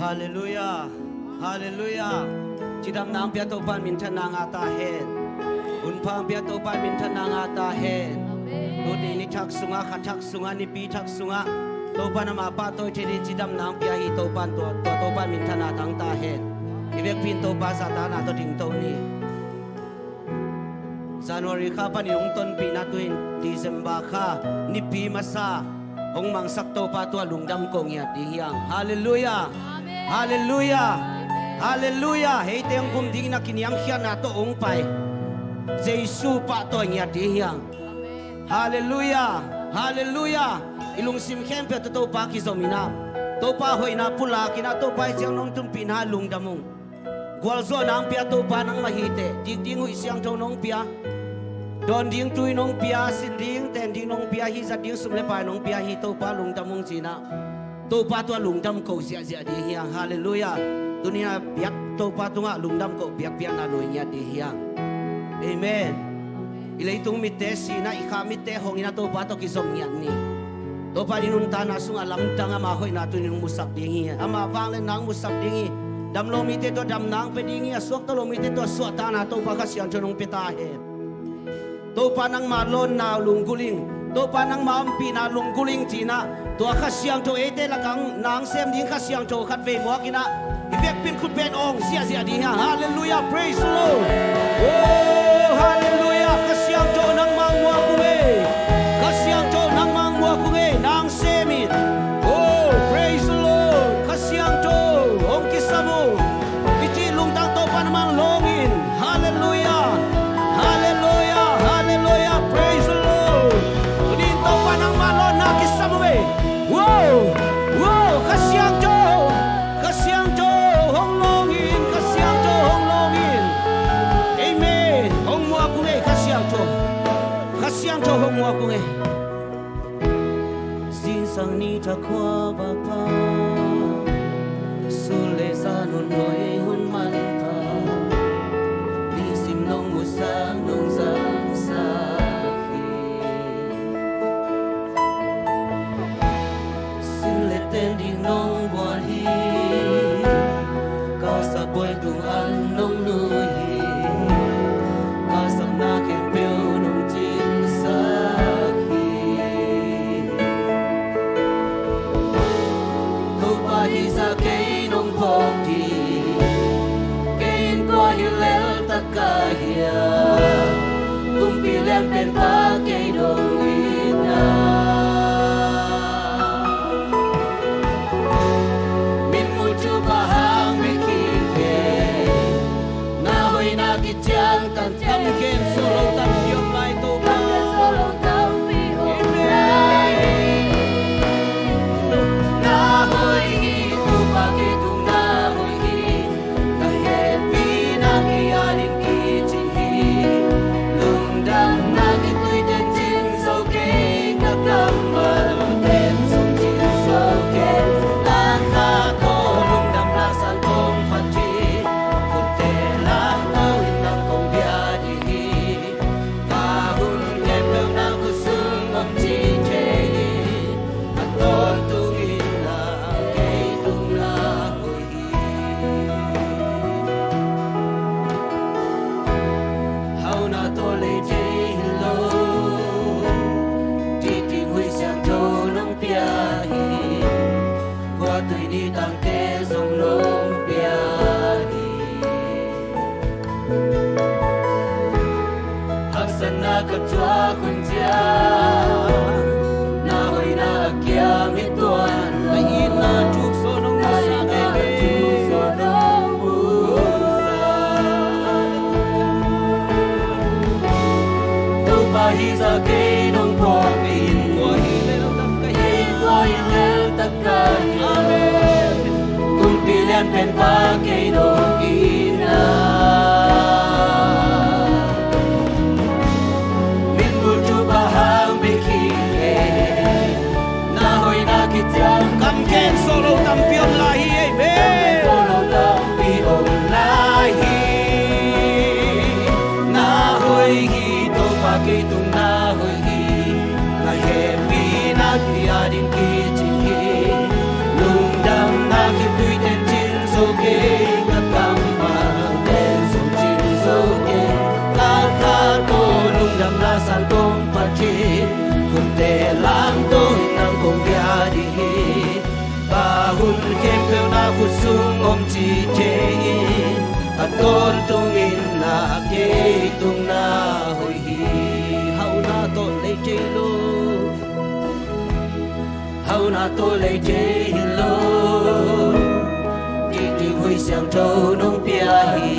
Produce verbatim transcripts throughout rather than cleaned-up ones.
Halleluiah. Halleluiah. Cidamna hong pia Topa in minthanna ngah ta hen. Hunpha hong pia Topa in minthanna ngah ta hen. Tuni ni thak sungah, kha thak sungah, nipi thak sungah Topa in ama pahtawi thei ding cidamna hong pia hi. Topa in tua, tua Topa in minthanna tang ta hen. I vekpi in Topa zahtakna tawh dingto ni. January kha panin hong tonpihna, tu-in December kha nipi masa hong mangsak Topa tua lungdam ko ngiat ding hi hang. Halleluiah. Halleluiah. Halleluiah. Eite hong gum dingin a kiniamkhiatna tawh hong pai Jesu pahtawi ngiat ding hi hang. Halleluiah. Halleluiah. I lungsim khempeuh tawh Topa kizom in ah, Topa hoihna pulak in ah, Topa i ciang nong tunpihna lungdam ung. Gualzawhna hong pia Topa nangmah hi teh, dik ding huih siangtho nong pia, dawn ding tui nong pia, sin ding ten ding nong pia hi, zat ding sum le pai nong pia hi. Topa lungdam ung ci-in ah, Topa tua lungdam ko ziahziah ding hi hang. Halleluiah. Tuni-in ah biak, Topa tungah lungdam ko biakpiakna nuai ngiat ding hi hang. Amen. I leitung mitte si-in ah, i kha mitte hong in ah, Topa tawh kizom ngiat ni. Topa in i nuntakna sungah lamdang, ama hoihna tuni-in hong musak ding hi. Ama vangliatna hong musak ding hi. Dam lo mite tawh damna hong pia ding hi. A suakta lo mite tawh suahtakna Topa Kha Siangtho in hong pia ta hen. Topa nangma lawnna lunggulh ing. Topa nangma ompihna lunggulh ing ci-in ah, tua Kha Siangtho eite lakah na hong sem ding Kha Siangtho khatvei muak in ah, i vekpi in khut beng awng ziahziah ding hi hang. Halleluiah, praise the Lord. Oh, halleluiah, Kha Siangtho nangmah hong muak ung ei. Kha Siangtho nangmah hong muak ung ei, na hong sem in. Oh, praise the Lord. Kha Siangtho hong kisam ung. I cih lungtang Topa in nangmah hong lawng in. Halleluiah. Halleluiah. Halleluiah. Praise the Lord. Tuni-in Topa nangmah lawnna kisam ung ei. Wow. Wow. Kha Siangtho. Kha Siangtho hong lawng in. Kha Siangtho hong lawng in. Amen. Hong muak ung ei Kha Siangtho. Kha Siangtho hong muak ung ei. Zingsang nitak khua va pha, sun le zan hun hoih hun manpha, nisim nong musak nong zangsak hi. Sin le ten ding nong guan hi, ka sak buai tung an nong nuih hi, ka sakna khempeuh nong cinsak hi. Topa hih zah kei nong phawk ding, kei in kua hi lel tak ka hiam, kumpi lianpen pa kei dong in ah. Min mu tu pa hang mi ki ke, na hoihna kician kan cian. Kam gen solo tampi om lai Topa. Kam gen solo tampi om lai. Amen. Na hoih hi Topa kei tung na hoih hi. Ka hehpihna kei ading kici hi. Lungdamna kei tui ten cin zo kei, ka kammal ten zong cin zo kei. Tangka ko lungdamna san kong phat hi. Kutte lam ko in nang kong bia ding hi. Ka hun khempeuh nang khut sung om ci thei hi. A tawntung in na kei tung na hoih hi. Hauhna tawh lei thei hi lo, dik ding huih siangtho nong pia hi. Kua tui ni tangte zong nong pia hi. Haksatna ka thuak hun ciang, na hoihna a kiam hi tuan. Na itna thuk sawh nong musak, na itna thuk sawh nong musak. Topa hih zah kei nong phawk in, kua hi lel tak ka hi, kua hi lel tak ka hi. Amen. Kumpi lianpen pa kei dong in ah. Min mu tu pa hang mi ki ke, na hoihna kician. Kam gen solo tampi om lai hi. Amen. Kam gen solo tampi om lai hi. Na hoih hi Topa kei tung na hoih hi. Ka hehpihna kei ading kici hi. Lungdamna kei tui ten ci Kei tung na hoih hi. Hauhna tawh lei kei lo. Hauhna tawh lei kei hi lo. Kei tung hoih siangtho nong pia hi.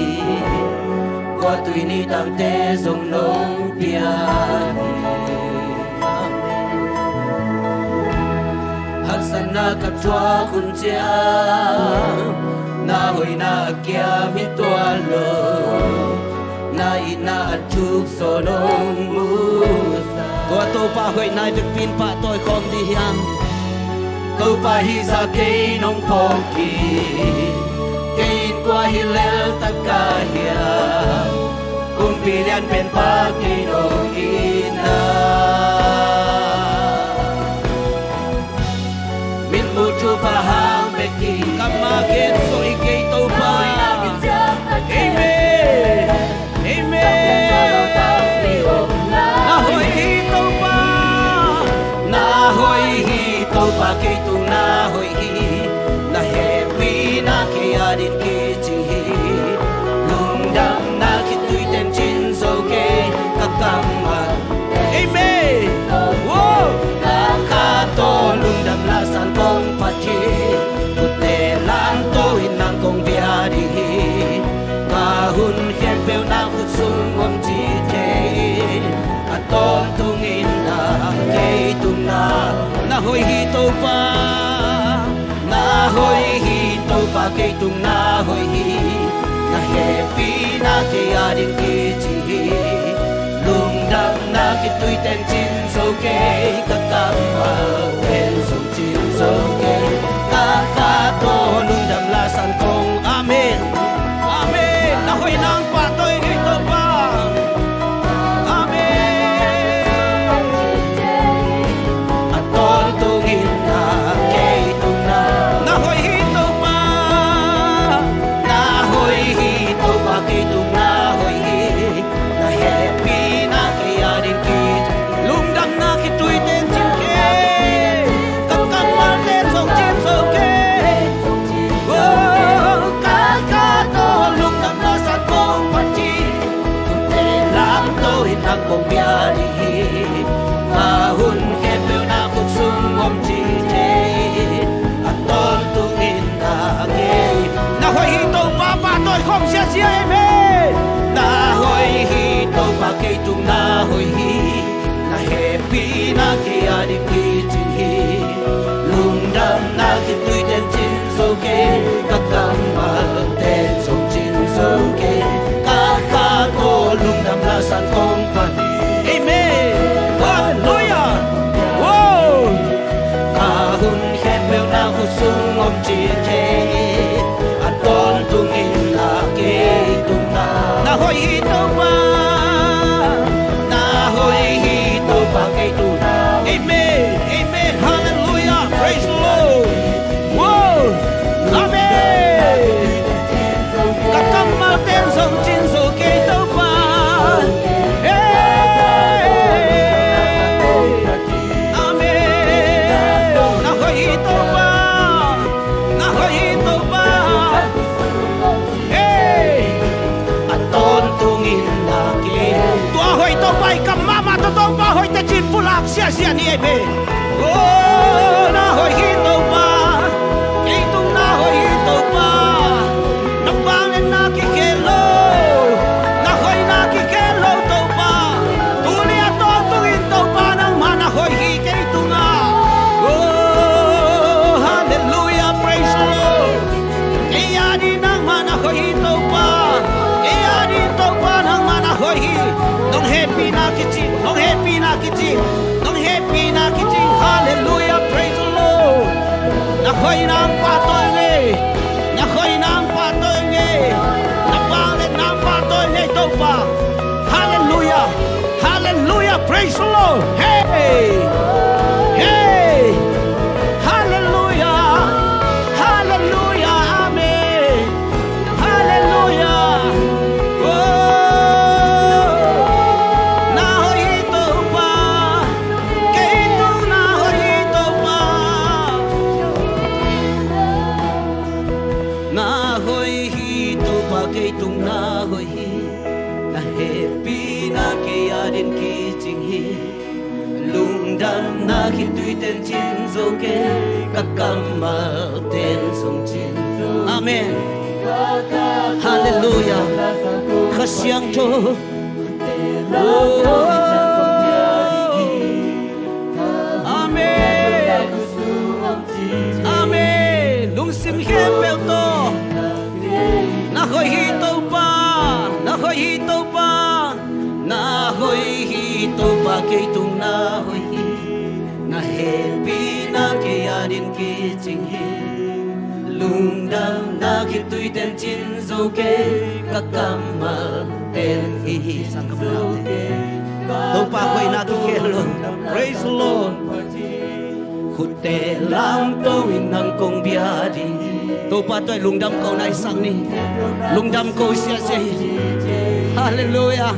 Kua tui ni tangte zong nong pia hi. Haksatna ka thuak hun ciang na hoihna a kiam hi tuan lo. Na itna a thuk zaw nong musak. Tua Topa hoihna i vekpi in pahtawi khawm dih hiam? Topa hih zah kei nong phawk hi. Kei in kua hi lel tak ka hiam? Kumpi lian pen Pa kei nong hi na. Min mu thu pa hang bek hi. Kammal gen zo hi kei Topa. Amen. Amen. Na hoih hi Topa. Na hoih hi Topa, kei tung na hoih hi. Na hehpihna kei ading kici hi. Lungdamna khitui teng cin zo kei ka kammal. Amen. Wow. Ka kha tawh lungdamna san kong phat hi. Kutte lam tawh in nang kong bia ding hi. Ka hun khempeuh na khut sung om ci thei. A tawntungin na kei tung na. Na hoih hi Topa. Na hoih hi Topa, kei tung na hoih hi. Na hehpihna kei ading kici hi. Lungdamna khitui teng cin zo kei ka kammal pen zong cin zo kei. Ka kha tawh lungdamna san kong. Amen. Amen. Na hoih nang pahtawi ngei Topa. Amen. A tawntungin na kei tung na. Na hoih hi Topa. Na hoih hi Topa, kei tung na hoih hi. Na hehpihna kei ading kici. Lungdamna khitui teng cin kei. Ka kammal pen zong cin zo kei. Oh, ka kha tawh lungdamna san kong phat hi. Kutte lam tawh in nang kong bia ding hi. Ka hun khempeuh na khut sung om ci thei. A tawntungin na kei. Na hoih hi Topa, pahtawi khawm ziazia, amen. Na hoih hi Topa, kei tung na hoih hi. Na hehpihna kei ading kicing hi. Lungdamna khitui teng cin zo kei, ka kammal teng zong cin zo kei. Ka kha tawh lungdamna san kong phat hi. Amen. Halleluiah. Wow. Ka hun khempeuh na khut sung om ci thei. A tawntungin na kei tung na. Na hoih hi Topa. Na hoih hi Topa, kei tung na. Amen. Amen. Halleluiah. Praise the Lord. Wow. Amen. Ka kammal teng zong cin zo kei Topa. Hey. Amen. Na hoih hi Topa. Na hoih hi Topa. Hey. A tawntungin na kei. Tua hoih Topa i kam mahmah tawh Topa hoihte cin pulak ziahziah ni, amen. Oh, na hoih hi Topa. Kei tung na hoih hi Topa. Na vangliatna kikhel lo. Na hoihna kikhel lo Topa. Tuni a tawntungin Topa nangmah na hoih hi kei tungah. Oh, halleluiah, praise the Lord. Kei ading nangmah na hoih hi Topa. Kei ading Topa nangmah na hoih hi. Nong hehpihna kici, nong hehpihna kici, nong hehpihna kici. Halleluiah, praise the Lord. Na hoih nang pahtawi ngei. Na hoih nang pahtawi ngei. Na vangliatna pahtawi ngei Topa. Halleluiah. Halleluiah. Praise the Lord. Hey. Hey. Halleluiah. Halleluiah. Amen. Halleluiah. Oh. Na hoih hi Topa. Kei tung na hoih hi Topa. Na hoih hi Topa, kei tung na hoih hi. Na he Din kicing hi. Lungdamna khitui ten cin zo kei, ka kammal ten zong cin zo. Amen. Halleluiah. Kha Siangtho. Oh. Amen. Amen. Lungsim khempeuh tawh. Na hoih hi Topa, na hoih hi Topa, na hoih hi Topa, kei tung na hoih hi. Na hehpihna kei adingin kicing hi. Lungdamna khitui ten cin zo kei, ka kammal ten hi hi. Topa hoihna kikhel lo. Praise the Lord. Khutte lamto in nang kong bia ding. Topa tawh lungdam ko nai sang ni. Lungdam ko sia sia hi. Halleluiah.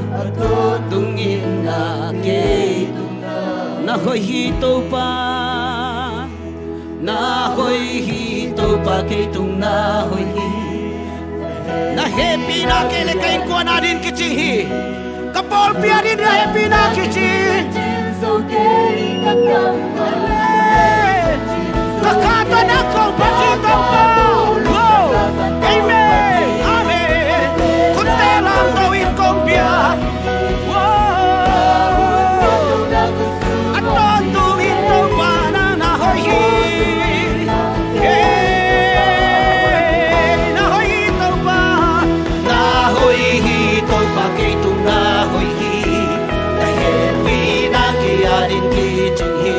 Tungin na kei tung na hoih hi Topa. Na hoih hi Topa, kei tung na hoih hi. Na hehpihna kei le ka innkuan adingin kicing hi. Ka pawlpi adingin na hehpihna kicing. Ka kha tawh nang kong phat hi Topa. Amen. Amen. Khutte lamto in kong bia. A tawntung in Topa nang na hoih hi. Hey, na hoih hi Topa. Na hoih hi Topa, kei tung na hoih hi. Na hehpihna kei adingin kicing hi.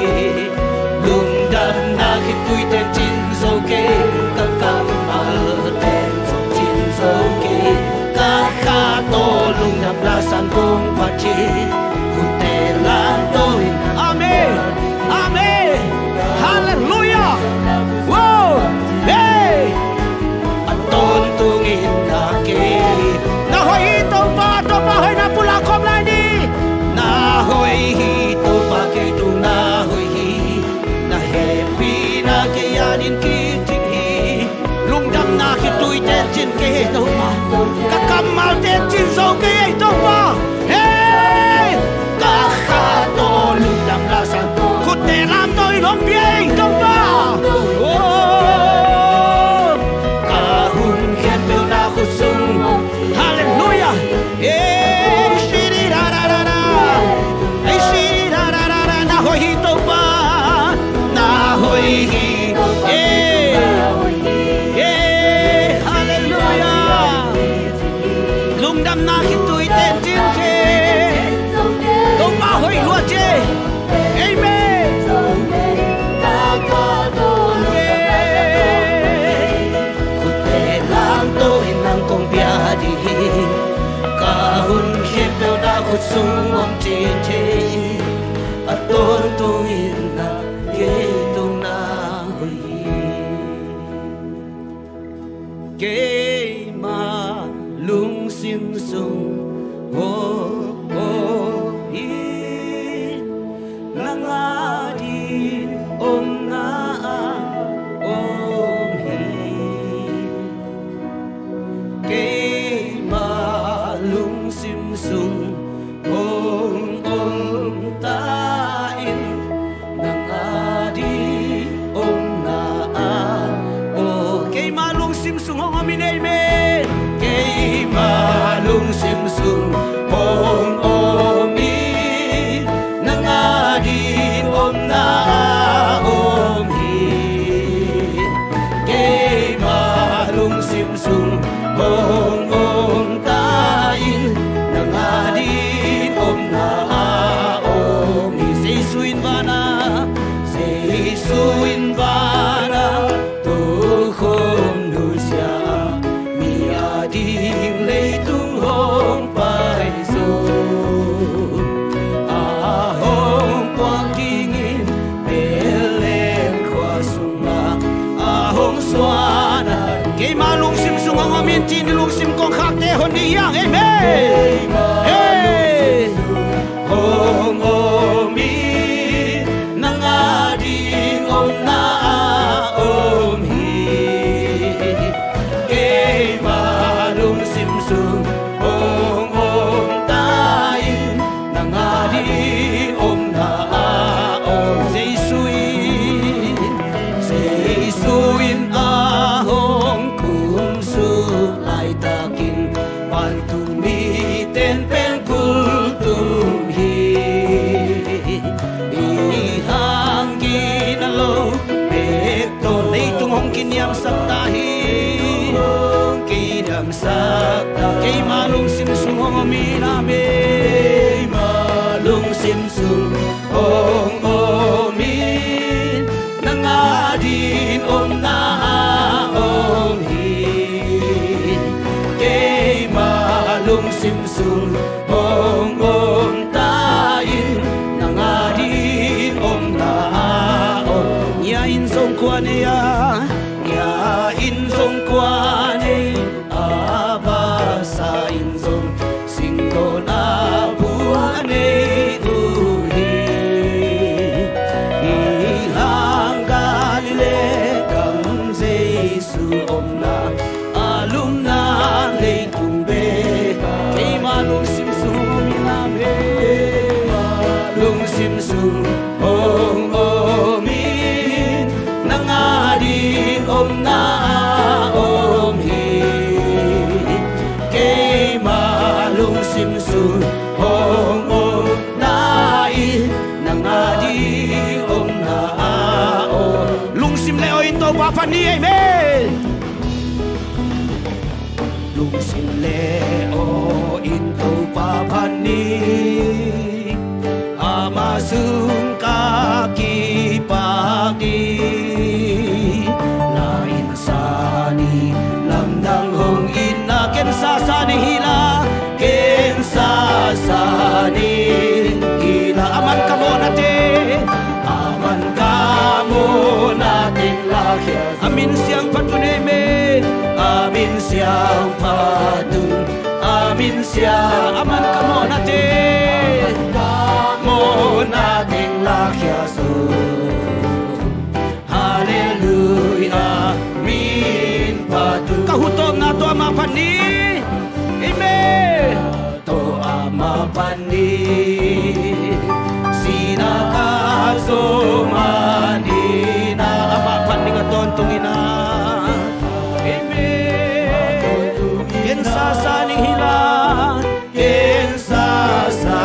Lungdamna khitui ten cin zo kei, ka kammal ten zong cin zo kei. Ka kha tawh lungdamna sang kong phat hi. Khutte lamto in. Amen. Amen. Halleluiah. Wow. Hey. A tawntung in na kei. Na hoih hi Topa, Topa hoihna pulak khawm lai ni. Na hoih hi Topa, kei tung na hoih hi. Na hehpihna kei adingin kicing hi. Lungdamna khitui ten cin kei hi Topa. Ka kammal ten cin zo kei hi Topa. Hey! Ka kha tawh lungdamna sang khutte lamto in hong bia hi Topa. Oh! Ka hun khempeuh na khut sung. Halleluiah. Hey, shiri ra ra ra ra. Hey, shiri ra ra ra ra. Na hoih hi Topa. Na hoih hi. Hey. Hey, halleluiah. Lungdamna khitui ten cin kei. Topa hoih lua ci. Amen. Khutte lamto in nang kong bia ding hi. Ka hun khempeuh na khut sung om cin hi. A tawntung in na kei tung na hoih hi. Keima lungsim sung, oh, oh, hi. Nang ading omna ah om hi. Keima lungsim sung hong om ta in, nang ading Sung hong om in, nang adingin omna a om hi. Keima lungsim sung hong om ta in, nang adingin omna a om. Ngia in zong kua nei a, ngia in zong kua nei a, vasa in zong singkona bua nei uh hi. Hi hang Galilee gam Jesu omna a lumna leitung bek. Keima lungsim sung om in, amen. Lungsim sung hong om in, nang ading omna a om hi. Keima lungsim sung hong omna in, nang ading omna a om. Lungsim le aw in Topa phat ni, amen. Lungsim le aw in Topa phat ni, ama sung ka kipak ding. Na in sa ni, lamdang hong itna, ken sa sa ning hi la, ken sa sa ning hi la. Aman ka mawhna teng, aman ka mawhna teng lakhia. A min siangtho phat un, amen. A min siangtho phat un, a min siang, aman ka mawhna teng, mawhna teng lakhia zo. Halleluiah, min phat un. Ka hu tawpna tawh amah phat ni. Amen. Tawh amah phat ni. Sihna ka zo man hi na, amah phat ding a tawntung in a. Amen. Ken sa sa ning hi la, ken sa sa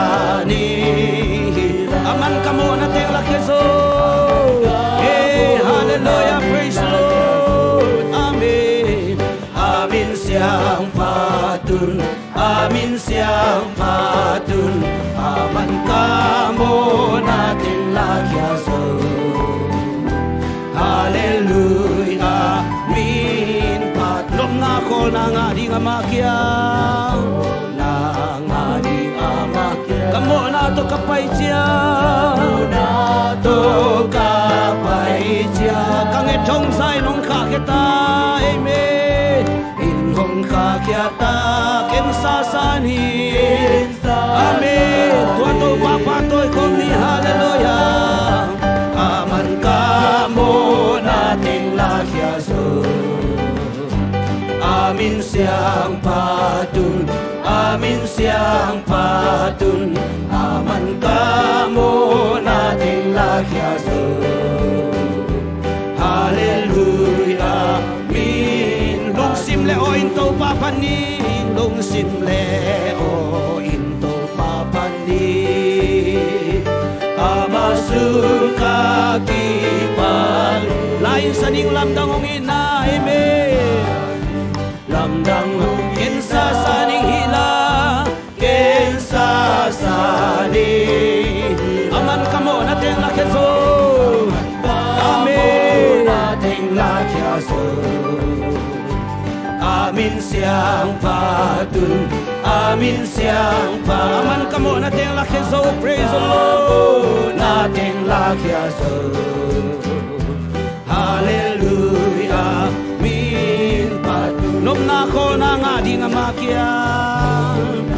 ning hi la. Aman ka mawhna teng lakhia zo. Hey, hallelujah, praise the Lord. Amen. A min siangtho phat un, a min siangtho phat un, aman ka mawhna teng lakhia zo. Halleluiah, min phat. Nopna khawlna ngah ding amah kiang. Na ngah ding amah kiang. Ka mawhna tawh ka pai ciang. Mawhna tawh ka pai ciang. Ka nget hong za in hong khahkhia ta. Amen. In hong khahkhia ta, ken sa sa ni. Amen. Tua Topa pahtawi khawm ni, hallelujah. Aman ka mawhna teng lakhia zo. A min siangtho phat un, a min siangtho phat un, aman ka mawhna teng lakhia zo. Halleluiah, min. Lungsim le aw in Topa phat ni, lungsim le aw in Topa phat ni. Ama sung ka kipak. La in sa ning, lamdang hong itna, amen. Lamdang hong, ken sa sa ning hi la, ken sa sa ning. Aman ka mawhna teng lakhia zo. Amen. Teng lakhia zo. A min siangtho phat un, a min siangtho phat. Aman ka mawhna teng lakhia zo. Praise the Lord. Na teng lakhia zo. Halleluiah, min phat un. Nopna khawlna ngah ding amah kiang.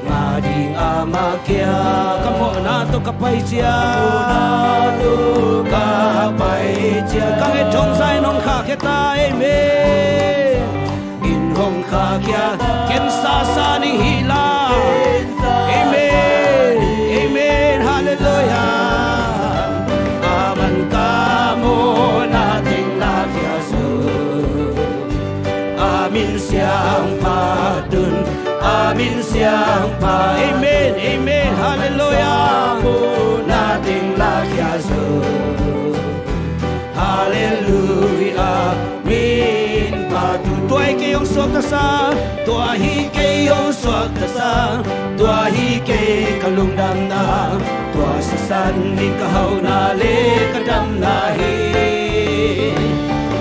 Ngah ding amah kiang. Ka mawhna tawh ka pai ciang. Mawhna tawh ka pai ciang. Ka nget hong za in hong khahkhia ta, amen. In hong khahkhia, ken sa sa ning hi la. Amen. Amen. Hallelujah. Aman ka mawhna teng lakhia zo. A min siangtho phat un, a min siangtho phat. Amen. Amen. Hallelujah. Mawhna teng lakhia zo. Hallelujah, min phat un. Tua ei kei hong su Suakta sa, tua hi kei hong suakta sa, tua hi kei ka lungdamna, tua sisan in ka hauhna le ka damna hi.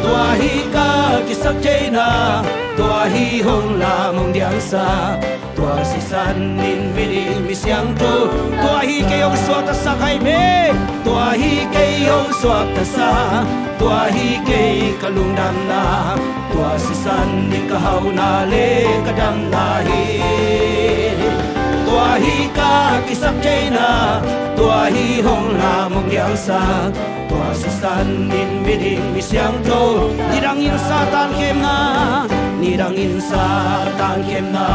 Tua hi ka kisap theihna, tua hi hong lam hong diangsa, tua sisan in miding mi siangtho. Tua hi kei hong suakta sa, hai me. Tua hi kei hong suakta sa, tua hi kei ka lungdamna, tua sisan in ka hauhna le ka damna hi. Tua hi ka kisap theihna, tua hi hong lam hong diangsa, tua sisan in miding mi siangtho. Nidangin Satan khemna, nidangin Satan khemna,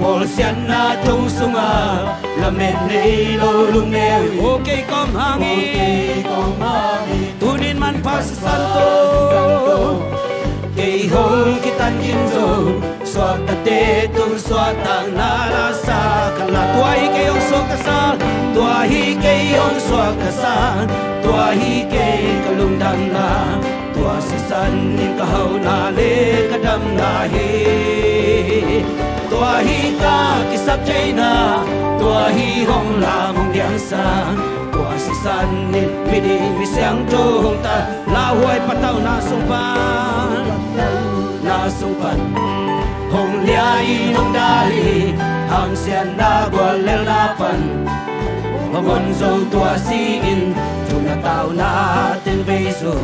bawlsiatna thong sungah lamet nei lo lungneu in. O kei kawm hangin, o kei kawm hangin, tunin manpha sisan tawh kei hong kitan khin zo. Suaktate tung suahtakna la sa ka la. Tua hi kei hong suakta sa, tua hi kei hong suakta sa, tua hi kei ka lungdamna, tua sisan in ka hauhna le ka damna hi. Tua hi ka kisap theihna, tua hi hong lam hong diangsa, tua sisan in miding mi siangtho hong ta. Lauhuai patauhna sung pan, na sung pan hong lia in hong dal hi. Hamsiatna guallelhna pan hong hon zo, tua si in thuna tauna teng bei zo.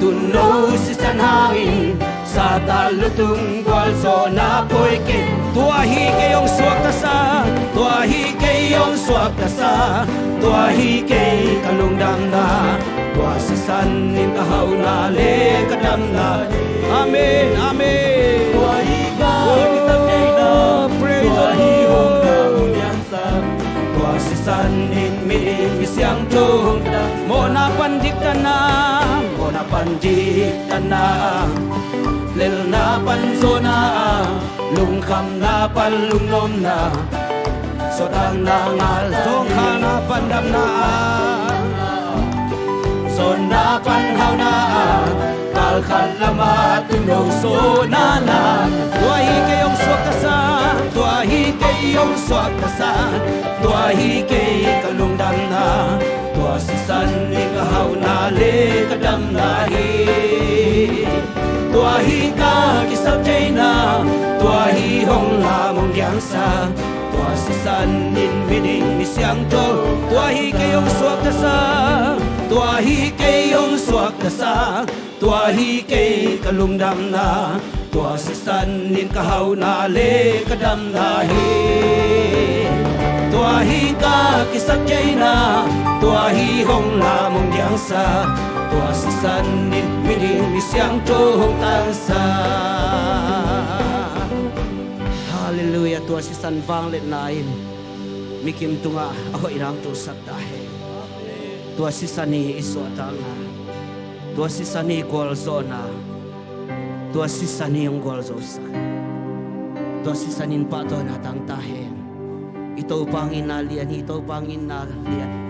Tuuno sisan hangin Satan lutung gualzawhna poi kei. Tua hi kei hong suakta sa, tua hi kei hong suakta sa, tua hi kei ka lungdamna, tua sisan in ka hauhna le ka damna. Amen, amen. Tua hi ka, oh, kisap theihna, praise the Lord. Tua hi hong ka hong diangsa, tua sisan in miding mi siangtho hong ta. Mawhna pan diktatna, mawhna pan diktatna, lelhna pan zawhna, lungkhamna pan lungnopna, suahtakna ngal zawngkhana pan damna, zawnna pan hauhna, kalkhat lama tuuno sawhna na. Tua hi kei hong suakta sa, tua hi kei hong suakta sa, tua hi kei ka lungdamna, tua sisan in ka hauhna le ka damna hi. Tua hi ka kisap theihna, tua hi hong lam hong diangsa, tua sisan in miding mi siangtho. Tua hi kei hong suakta sa, tua hi kei hong suakta sa, tua hi kei ka lungdamna, tua sisan in ka hauhna le ka damna hi. Tua hi ka kisap theihna, tua hi hong lam hong diangsa, tua sisan in miding mi siangtho hong tangsa. Halleluiah. Tua sisan vangliatna in mikim tungah a hoih dang tusak ta hen. Tua sisan hi i suahtakna, tua sisan hi gualzawhna, tua sisan hi hong gualzosak. Tua sisan in pahtawina tang ta hen. I Topa nginna lian hi, i Topa nginna lian hi.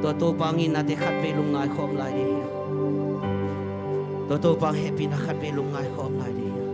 Tua Topa nginnate khatvei lungngai khawm lai ding hi. Tua Topa hehpihna khatvei lungngai khawm lai ding hi.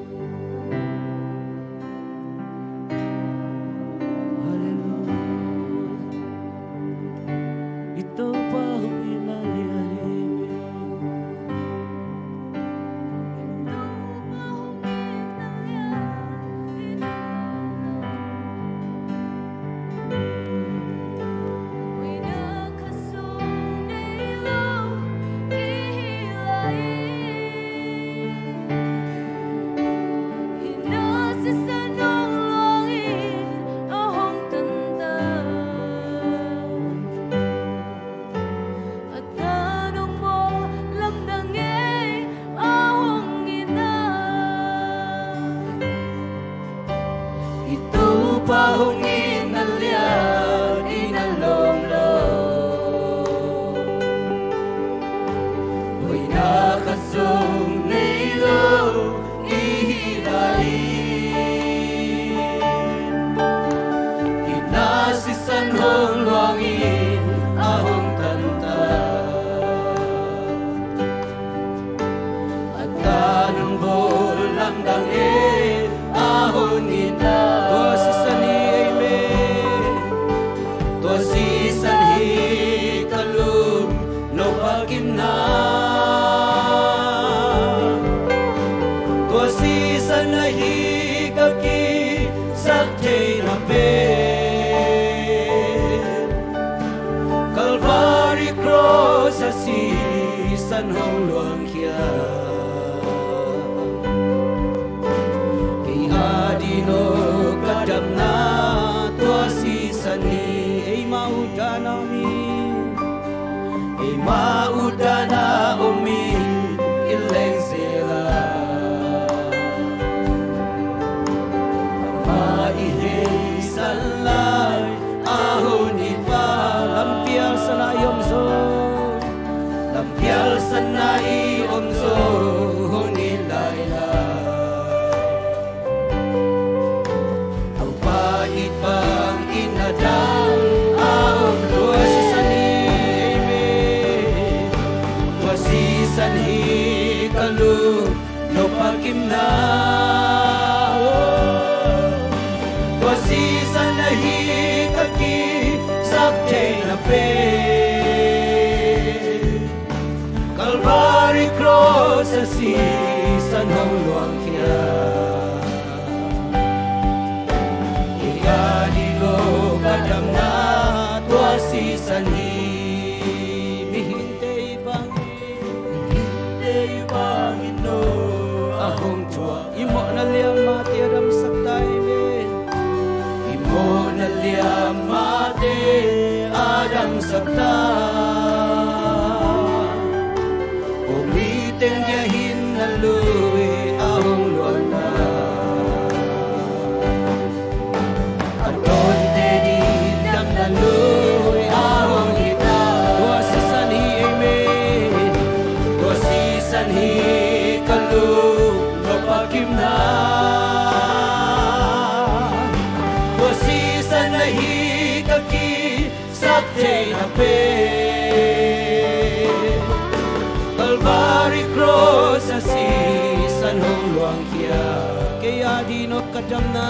Tua sisan ahi ka kisak theihna pen, Calvary Cross a sisan hong luangkhia. Kei a ding aw ka damna tua sisan hi. Eima utdan a om hi. Eima utdan a om hi. I leng zel a, amah i heisan lai a hong it pa, lampial san a i om zo, lampial san a i om zo hong it lai la. Topa it bangin a dang a om, tua sisan hi ei ve. Tua sisan hi ka lung nop a kimna. Tua sisan ahi ka kisak theihna pen, Calvary Cross a sisan hong luangkhia. Kei a ding aw ka damna tua sisan hi. Mihingte i bangin, mihingte i bangin aw a hong thuak. I mawhna liammate a damsak ta ei ve. I mawhna liammate a damsak ta. Aw, mi teng dia hin na lui a hong luanna, a tonte ding damna lui a hong hita. Tua sisan hi ei ve. Tua sisan hi ka lung nop a kimna. Tua sisan ahi ka kisak theihna pen, Calvary Cross a sisan hong luangkhia. Kei a ding aw ka damna,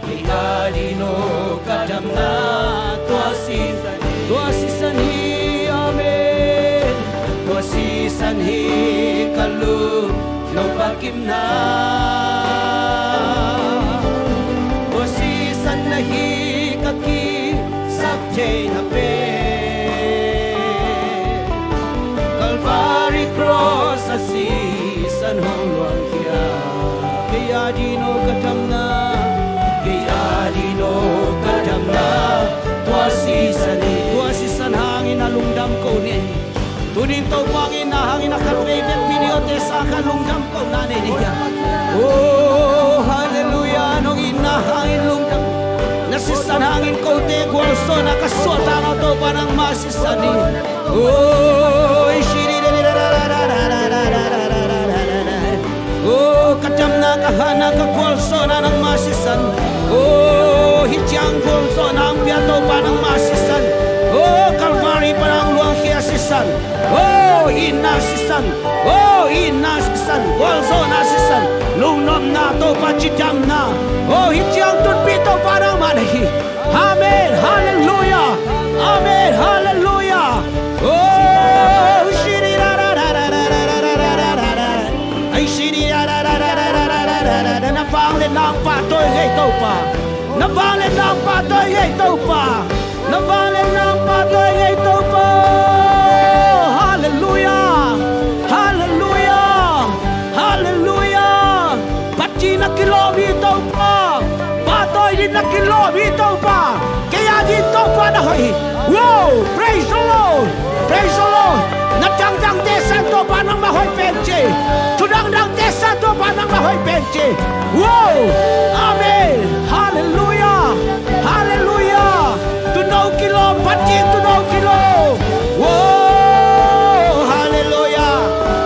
kei a ding aw ka damna tua sisan hi. Tua sisan hi, amen. Tua sisan hi ka lung nop a kimna. Tua sisan ahi ka kisak theihna pen, Calvary Cross a sisan hong luangkhia. Kei a ding aw ka damna, kei a ding aw ka damna tua sisan hi. Tua sisan hangin a lungdam ko ni. Tuni in Topa hangin, na hangin a khatvei bek video te sa kha lungdam kohna nei ni hia. Oh, halleluiah. Nong itna hangin lungdam. Na sisan hangin kote gualzawhna ka suahtak a, Topa nangmah sisan hi. Oh, i si ni. Oh, ka damna, ka hatna, ka gualzawhna nangmah sisan. Oh, hih ciang gualzawhna hong pia Topa nangmah sisan. Oh, Calvary pan hong luangkhia sisan. Oh, itna sisan. Oh, itna sisan. Gualzawhna sisan. Lungnopna, Topa cidamna. Oh, hih ciang tunpih Topa nangmah na hi. Amen. Halleluiah. Amen. Halleluiah. Oh, shiri ra ra ra ra. Ai shiri ra ra ra ra. Na vangliatna hong pahtawi ngei Topa. Na vangliatna hong pahtawi ngei Topa. Na vangliatna hong pahtawi ngei Topa. Halleluiah. Halleluiah. Halleluiah. Phat ding na kilawm hi Topa. Pahtawi ding na kilawm hi Topa. Kei a ding Topa na hoih hi. Wow, praise the Lord. Praise the Lord. Na dangdangte sang Topa nangmah hoih pen ci. Thu dangdangte sang Topa nangmah hoih pen ci. Wow. Amen. Halleluiah. Halleluiah. Tuuno kilawm, phat ding tuuno kilawm. Wow. Halleluiah.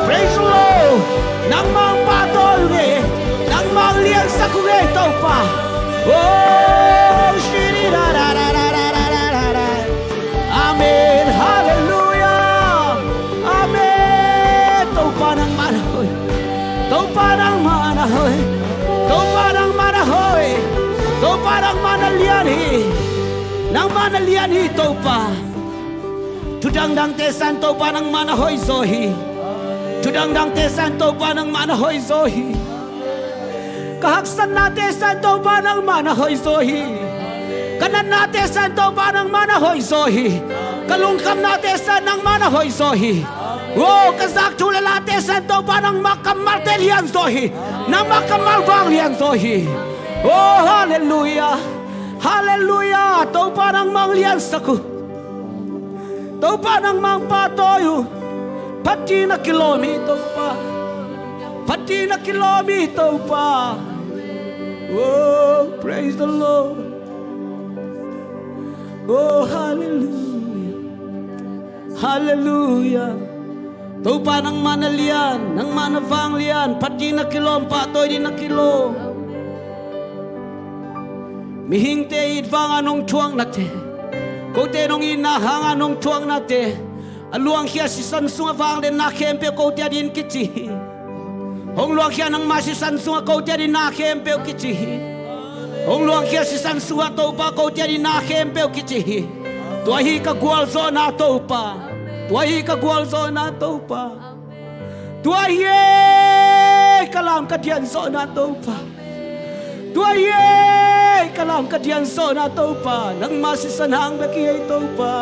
Praise the Lord. Nangmah hong pahtawi uh hi. Nangmah hong liansak uh hi Topa. Oh, shiri ra ra ra. Amen. Halleluiah. Amen. Topa nangmah na hoih. Topa nangmah na hoih. Topa nangmah na hoih. Topa nangmah na lian hi. Nangmah na lian hi Topa. Thu dangdangte sang Topa nangmah na hoihzaw hi. Thu dangdangte sang Topa nangmah na hoihzaw hi. Ka haksatnate sang Topa nangmah na hoihzaw hi. Ka natnate sang Topa nangmah na hoihzaw hi. Ka lungkhamnate sang nangmah na hoihzaw hi. Aw, ka zak thu le late sang Topa nangmah kammalte lianzaw hi. Nangmah kammal vang lianzaw hi. Aw, halleluiah. Halleluiah. Topa nangmah hong liansak uh. Topa nangmah hong pahtawi uh. Phatthih na kilawm hi Topa. Phatthih na kilawm hi Topa. Oh, praise the Lord. Oh, halleluiah. Halleluiah. Topa nangmah na lian, nangmah na vanglian. Phatthih na kilawm, pahtawi ding na kilawm. Mihingte it vanga nong thuaknate, kote nong itna hanga nong thuaknate, a luangkhia sisan sunga vangletna khempeuh kote adingin kici hi. Hong luangkhia nangma sisan sunga kote adingin na khempeuh kici hi. Hong luangkhia sisan sunga Topa kote adingin na khempeuh kici hi. Tua hi ka gualzawhna Topa. Tua hi ka gualzawhna Topa. Tua hi e ka lam ka dianzawhna Topa. Tua hi e ka lam ka dianzawhna Topa. Nangma sisan hang bek hi e Topa.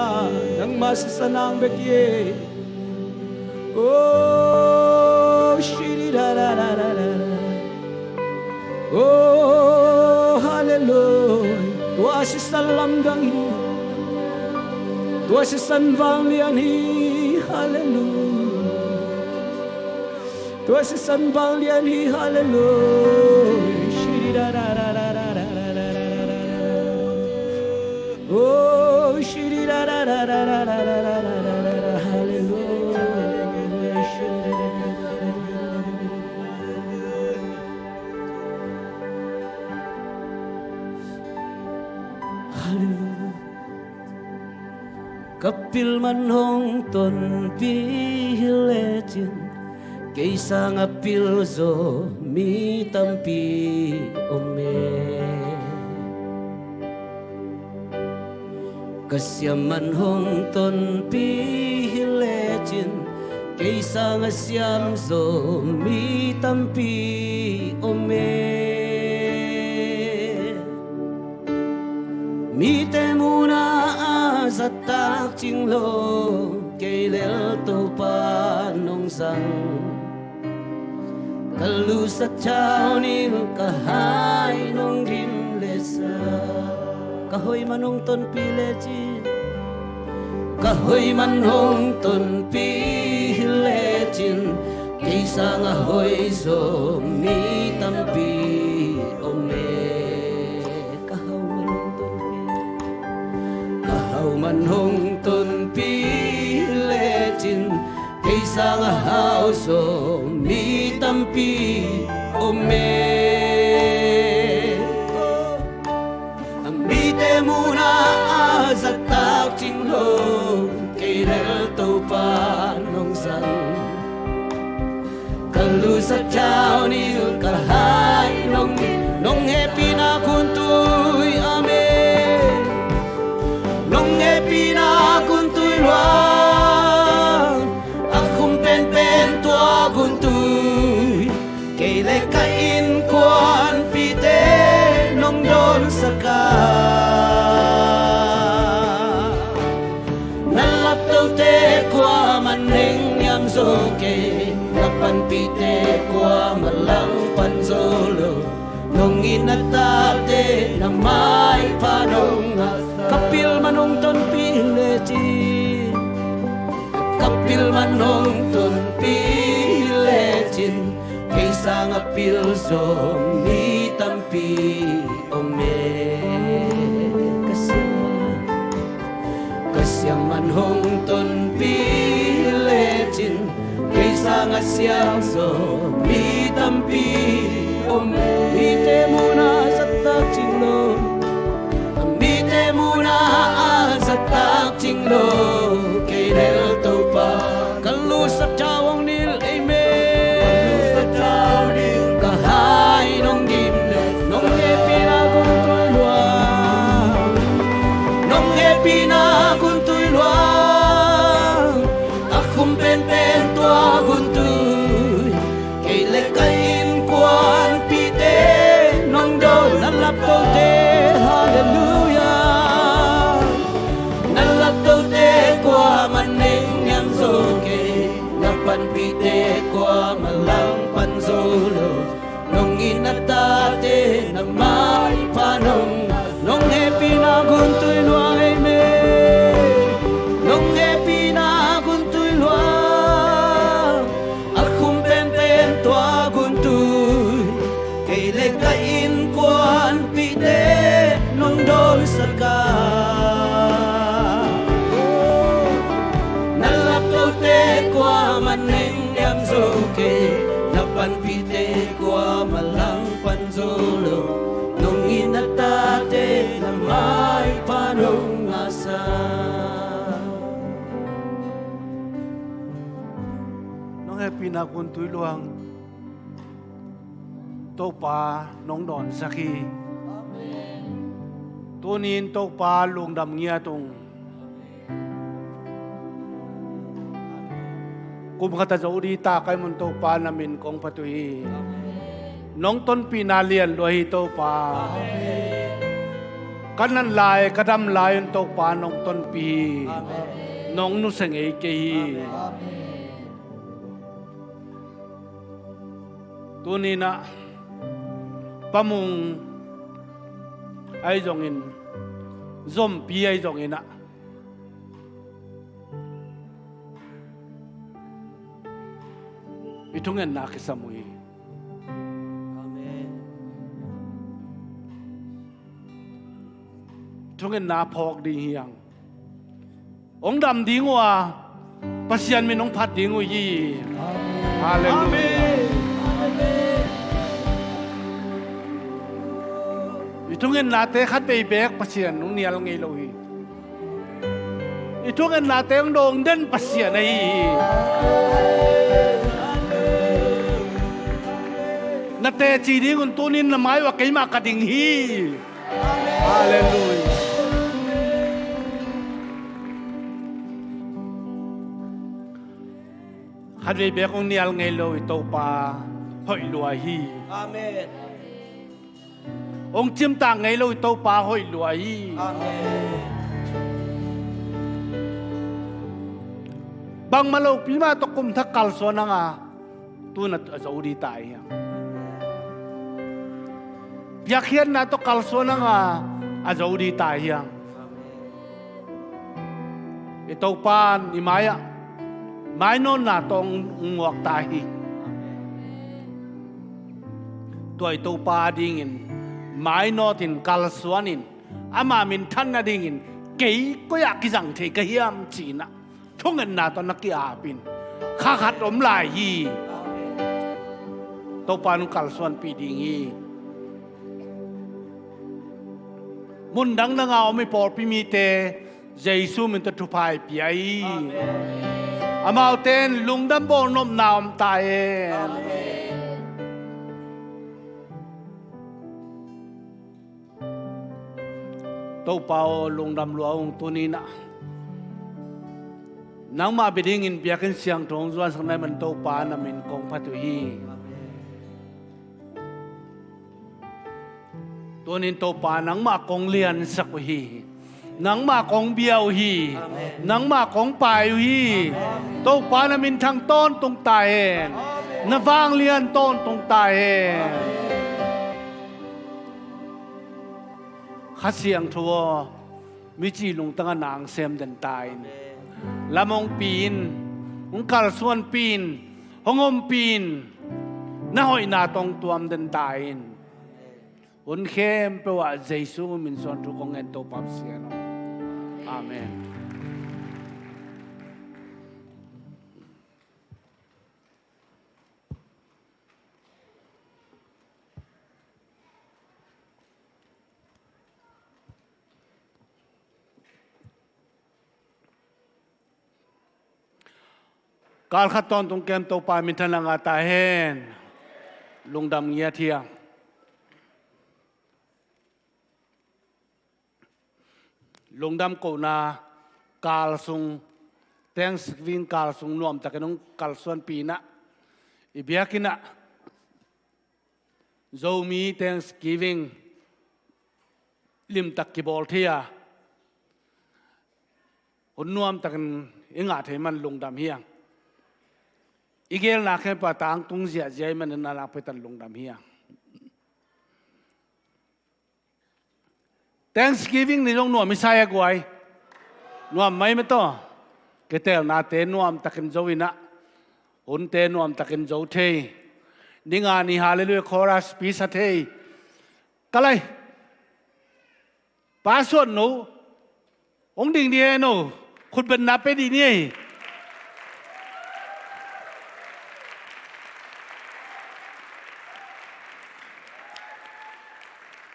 Nangma sisan hang bek hi e. Oh, shiri da da da da da. Oh, halleluiah. Tua sisan lamdang hi. Tua sisan vanglian hi. Halleluiah. Tua sisan vanglian hi. Halleluiah. Shiri da da da da da da da da da da. Oh, shiri da da da da da da da da da da da. Halleluiah. Halleluiah. Ka pil man hong tonpih hi lecin, kei sanga pil zaw mi tampi om e. Ka siam man hong tonpih hi lecin, kei sanga siam zaw mi tampi om e. Mite muhna a zahtak cing lo, kei lel Topa nong zang. Ka lusak ciang nil, ka hai nong dim lesa. Ka hoih man hong tonpih lecin, ka hoih man hong tonpih lecin, kei sanga hoih zaw mi tampi om e. Ka hau man hong tonpih, ka hau man hong tonpih lecin, kei sanga hau zaw mi tampi om e. A mite muhna a zahtak cing lo, kei lel Topa nong zang. Ka lusak ciang nil, ka hai nong dim, nong hehpihna guntui, amen. Nong hehpihna guntui luang, a khum penpen tua guntui, kei le ka innkuanpihte nong dawnsak a. Na laptote kuamah nengniam zaw kei, na panpihte kuamah langpan zaw lo. Nong it na tate na maipha nong ngahsak. Ka pil man hong tonpih lecin, ka pil man hong tonpih lecin, kei sanga pil zaw mi tampi om e. Ka siam man, ka siam man hong tonpih lecin, kei sanga siam zaw mi tampi om e. Mite muhna zahtak cing lo, mite muhna a zahtak cing lo, kei lel Topa. Ka lusak ciang hong nil, amen. Ka lusak ciang nil, ka hai nong dim le, nong hehpihna guntui luang, nong hehpihna guntui luang. Maipha nong, nong hehpihna gun tui luang ei me. Nong hehpihna gun tui luang. A khum penpen tua gun tui. Kei le ka innkuanpihte nong dawlsak a. Na laptote kuamah neng niam zo kei. Na panpihte kuamah langpan zo lo. Nong it na tate na maipha nong ngahsak. Nong hehpihna gun tui luang. Topa nong dawnsak hi. Tuni-in Topa lungdam ngiat ung. Kum khat a zo ding ta ka hih manin Topa na min kong phat uh hi. Nong tonpihna lian lua hi Topa. Ka nat lai ka dam lai un Topa nong tonpih hi. Nong nusia ngei kei hi. Tuni-in ah pamung ahi zongin, zompi ahi zongin ah, i thungetna kisam uh hi. Thungetna phawk ding hi hang. Hong dam ding uh a, Pasian min hong phat ding uh hi. Halleluiah. I thungetnate khatvei beek Pasian hong nial ngei lo hi. I thungetnate hong dawng den Pasian ahi hi. Na teci ding un tuni-in na mai uh a keimah ka ding hi. Halleluiah. Khatvei beek hong nial ngei lo i Topa hoih lua hi. Amen. Hong cimtak ngei lo i Topa hoih lua hi. Amen. Bangmah lopi mah tawh kum thak kalsuan hang a, tu-in a zo ding ta hi hang. Piakkhiatna tawh kalsuan hang a, a zo ding ta hi hang. I Topa in i mai-ah mainawtna tawh hong muak ta hi. Tua i Topa dingin mainawtin kalsuanin ama minthan nadingin kei koi-ah kizang thei ka hiam ci-in ah thungetna tawh na ki-apin kha khat om lai hi. Topa in hong kalsuanpih ding hi. Mun dangdang a om i pawlpi mite Jesu min tawh thupha i pia hi. Amen. Amaute in lungdam bawl nopna om ta hen. Amen. Topa aw, lungdam lua ung. Tuni-in ah nangmah bia dingin biakinn siangtho hong zuansak na hih manin Topa na min kong phat uh hi. Tuni-in Topa nangmah kong liansak uh hi. Nangmah kong bia uh hi. Amen. Nangmah kong pai uh hi. Amen. Topa na minthang tawntung ta hen. Amen. Na vanglian tawntung ta hen. Amen. Kha Siangtho aw, mici lungtang a nang sem den ta in. Amen. Lam hong pi in, hong kalsuanpih in, hong ompih in, na hoihna tawh hong tuam den ta in. Hun khempeuh ah Jesu min suang thu kong ngen, Topa Pasian aw. Amen. Kal khat tawntung kem Topa minthanna ngah ta hen. Lungdam ngiat hi a. Lungdam kohna kal sung, Thanksgiving kal sung nuamtakin hong kalsuanpih in ah, i biakinn ah Zomi Thanksgiving limtak kibawl thei a, hun nuamtakin i ngah thei man lungdam hi hang. I geelna khempeuh a tangtung ziahziah i hih manin a nakpi tak lungdam hi hang. Thanksgiving ni zong nuam i sa a guai. Nuam mai mah tawh. Kiteelnate nuamtakin zo in ah, hunte nuamtakin zo thei. Ni nga ni Hallelujah Chorus pi sa thei. Ka lai. Pa Suan No, hong ding dih hen aw. Khutbetna pia dih ni ei.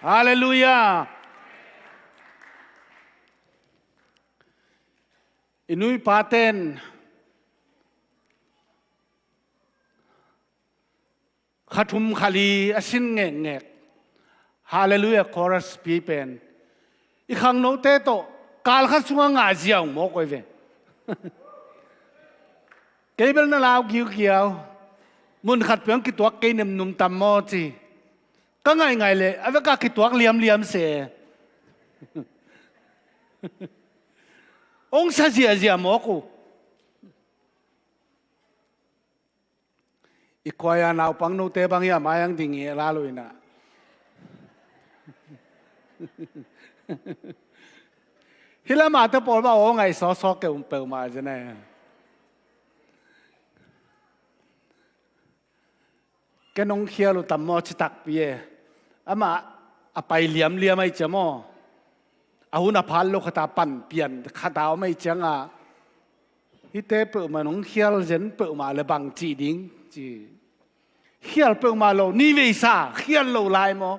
Hallelujah. I nu i paten kha thum kha li a sin ngekngek Hallelujah Chorus pi pen i khangnote tawh kal khat sungah ngah ziau mawk oi ve. Kei bel na lau giugiau. Mun khat peuh hong kituak kei nemnum tam maw ci. Ka ngaihngaih leh a vekah kituak liamliam se. Hong sa ziahziah mawk uh. I khuaia naupang note bang hiam a hong ding hi a la lo in ah. Hih lamah te pawl bang aw ngaih sawsaw kei um peuhmah zen e. Ken hong khial uh tam maw ci takpi e. Amah a pai liamliam ahi ciang maw, a hun a phat lo khat a pan pian khat a om ahi ciangah, hihte peuhmah hong khial zen peuhmah le bang cih ding ci. Khial peuhmah lo, ni veisa khial lo lai maw.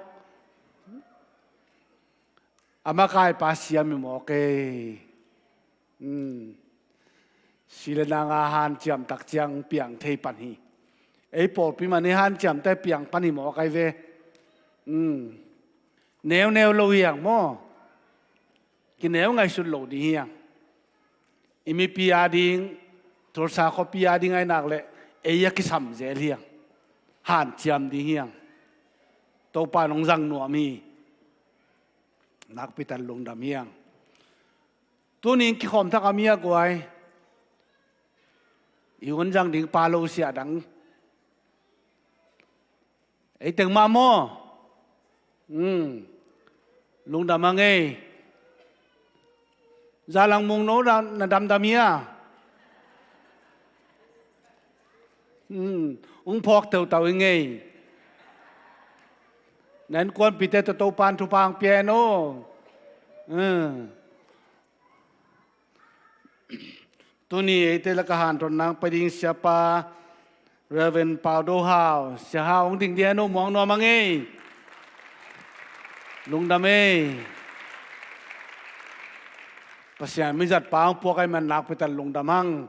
A makaipa siam hi mawk ei. Si le nang a hanciam tak ciang piang thei pan hi. Ei pawlpi mah ni hanciam te piang pan hi mawk ai ve. Neuneu lo hiang maw. Kineu ngaihsut lo ding hiang. I mipi a ding, Tulsa khuapi a ding ai nak leh ei a kisam zel hiang. Hanciam ding hiang. Topa nong zang nuam hi. Nakpitak lungdam hiang. Tunin kikhawm thak a mi a guai. I hun zang ding pa lo siah dang. Ei teng mah maw. Lungdam a ngei. Zalang mung no na damdam hia. Ung phawk teutau i ngei. Na innkuanpihte tawh Topan thupha hong pia hen aw. Tuni eite lak a hanthawn nang pai ding siapa Reverend Pau Do Hau, Sia Hau hong ding dih hen aw, muang nuam a ngei. Lungdam ei. Pasian mizatpa hong puak ai man nakpitak lungdam hang.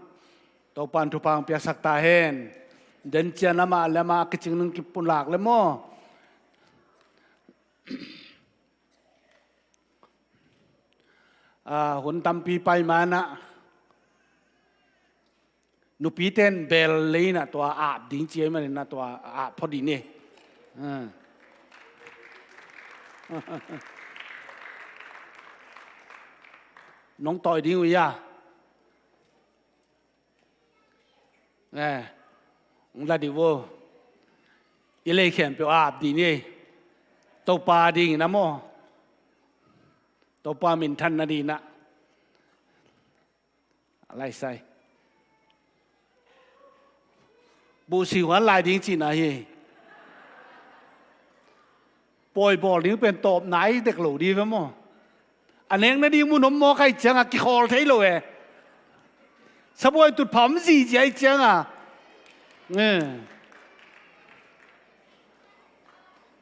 Topan thupha hong piaksak ta hen. Den ciang amah le amah a kicing nung kipulak le maw. Hun tampi pai manah nupite in bel lei inah tua ap ding ci ahih manin ah tua ap phot dih ni. Nong tawi ding uh ia. Hong la dih uh. I lei khempeuh a ap dih ni. Topa dingin a maw. Topa minthan nading inah. A laisai. Buhsi huan lai ding cihna hi. Pawi bawl ding pen tawp nai dek lo dih ve maw. A nek nading mun om mawk ahih ciangah kikhawl thei lo e. Sabuai tutphah om zihziah ahih ciangah.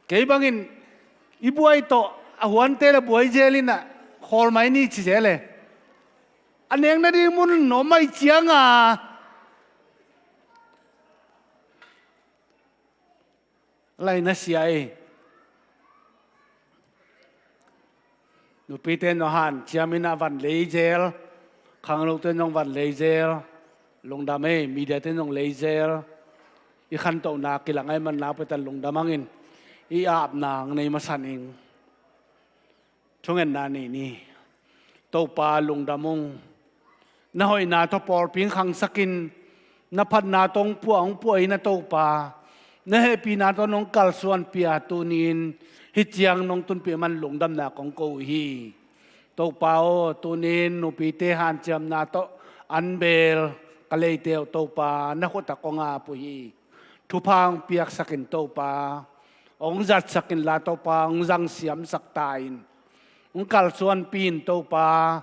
Kei bangin i buai tawh a huante le buai zel inah khawl mai ni ci zel e. A nek nading mun om ahih ciangah. Lai na sia ei. Nupite nong hanciam inah van lei zel. Khanglote nong van lei zel. Lungdam ei, mediate nong lei zel. I khantohna kilang ai man nakpitak lungdam hangin i apna hong nei masa ning. Thungetna nei ni. Topa lungdam ung. Na hoihna tawh pawlpi hong khangsakin, na phatna tawh hong puah hong puah in a Topa, na hehpihna tawh nong kalsuanpih a tuni-in Hih ciang nong tunpih man lungdamna kong ko uh hi. Topa aw, tunin nupite hanciamna tawh an beel ka leite uh Topa na khut ah kong ap uh hi. Thupha hong piaksak in Topa, hong zatsak inla Topa, hong zangsiamsak ta in. Hong kalsuanpih in Topa,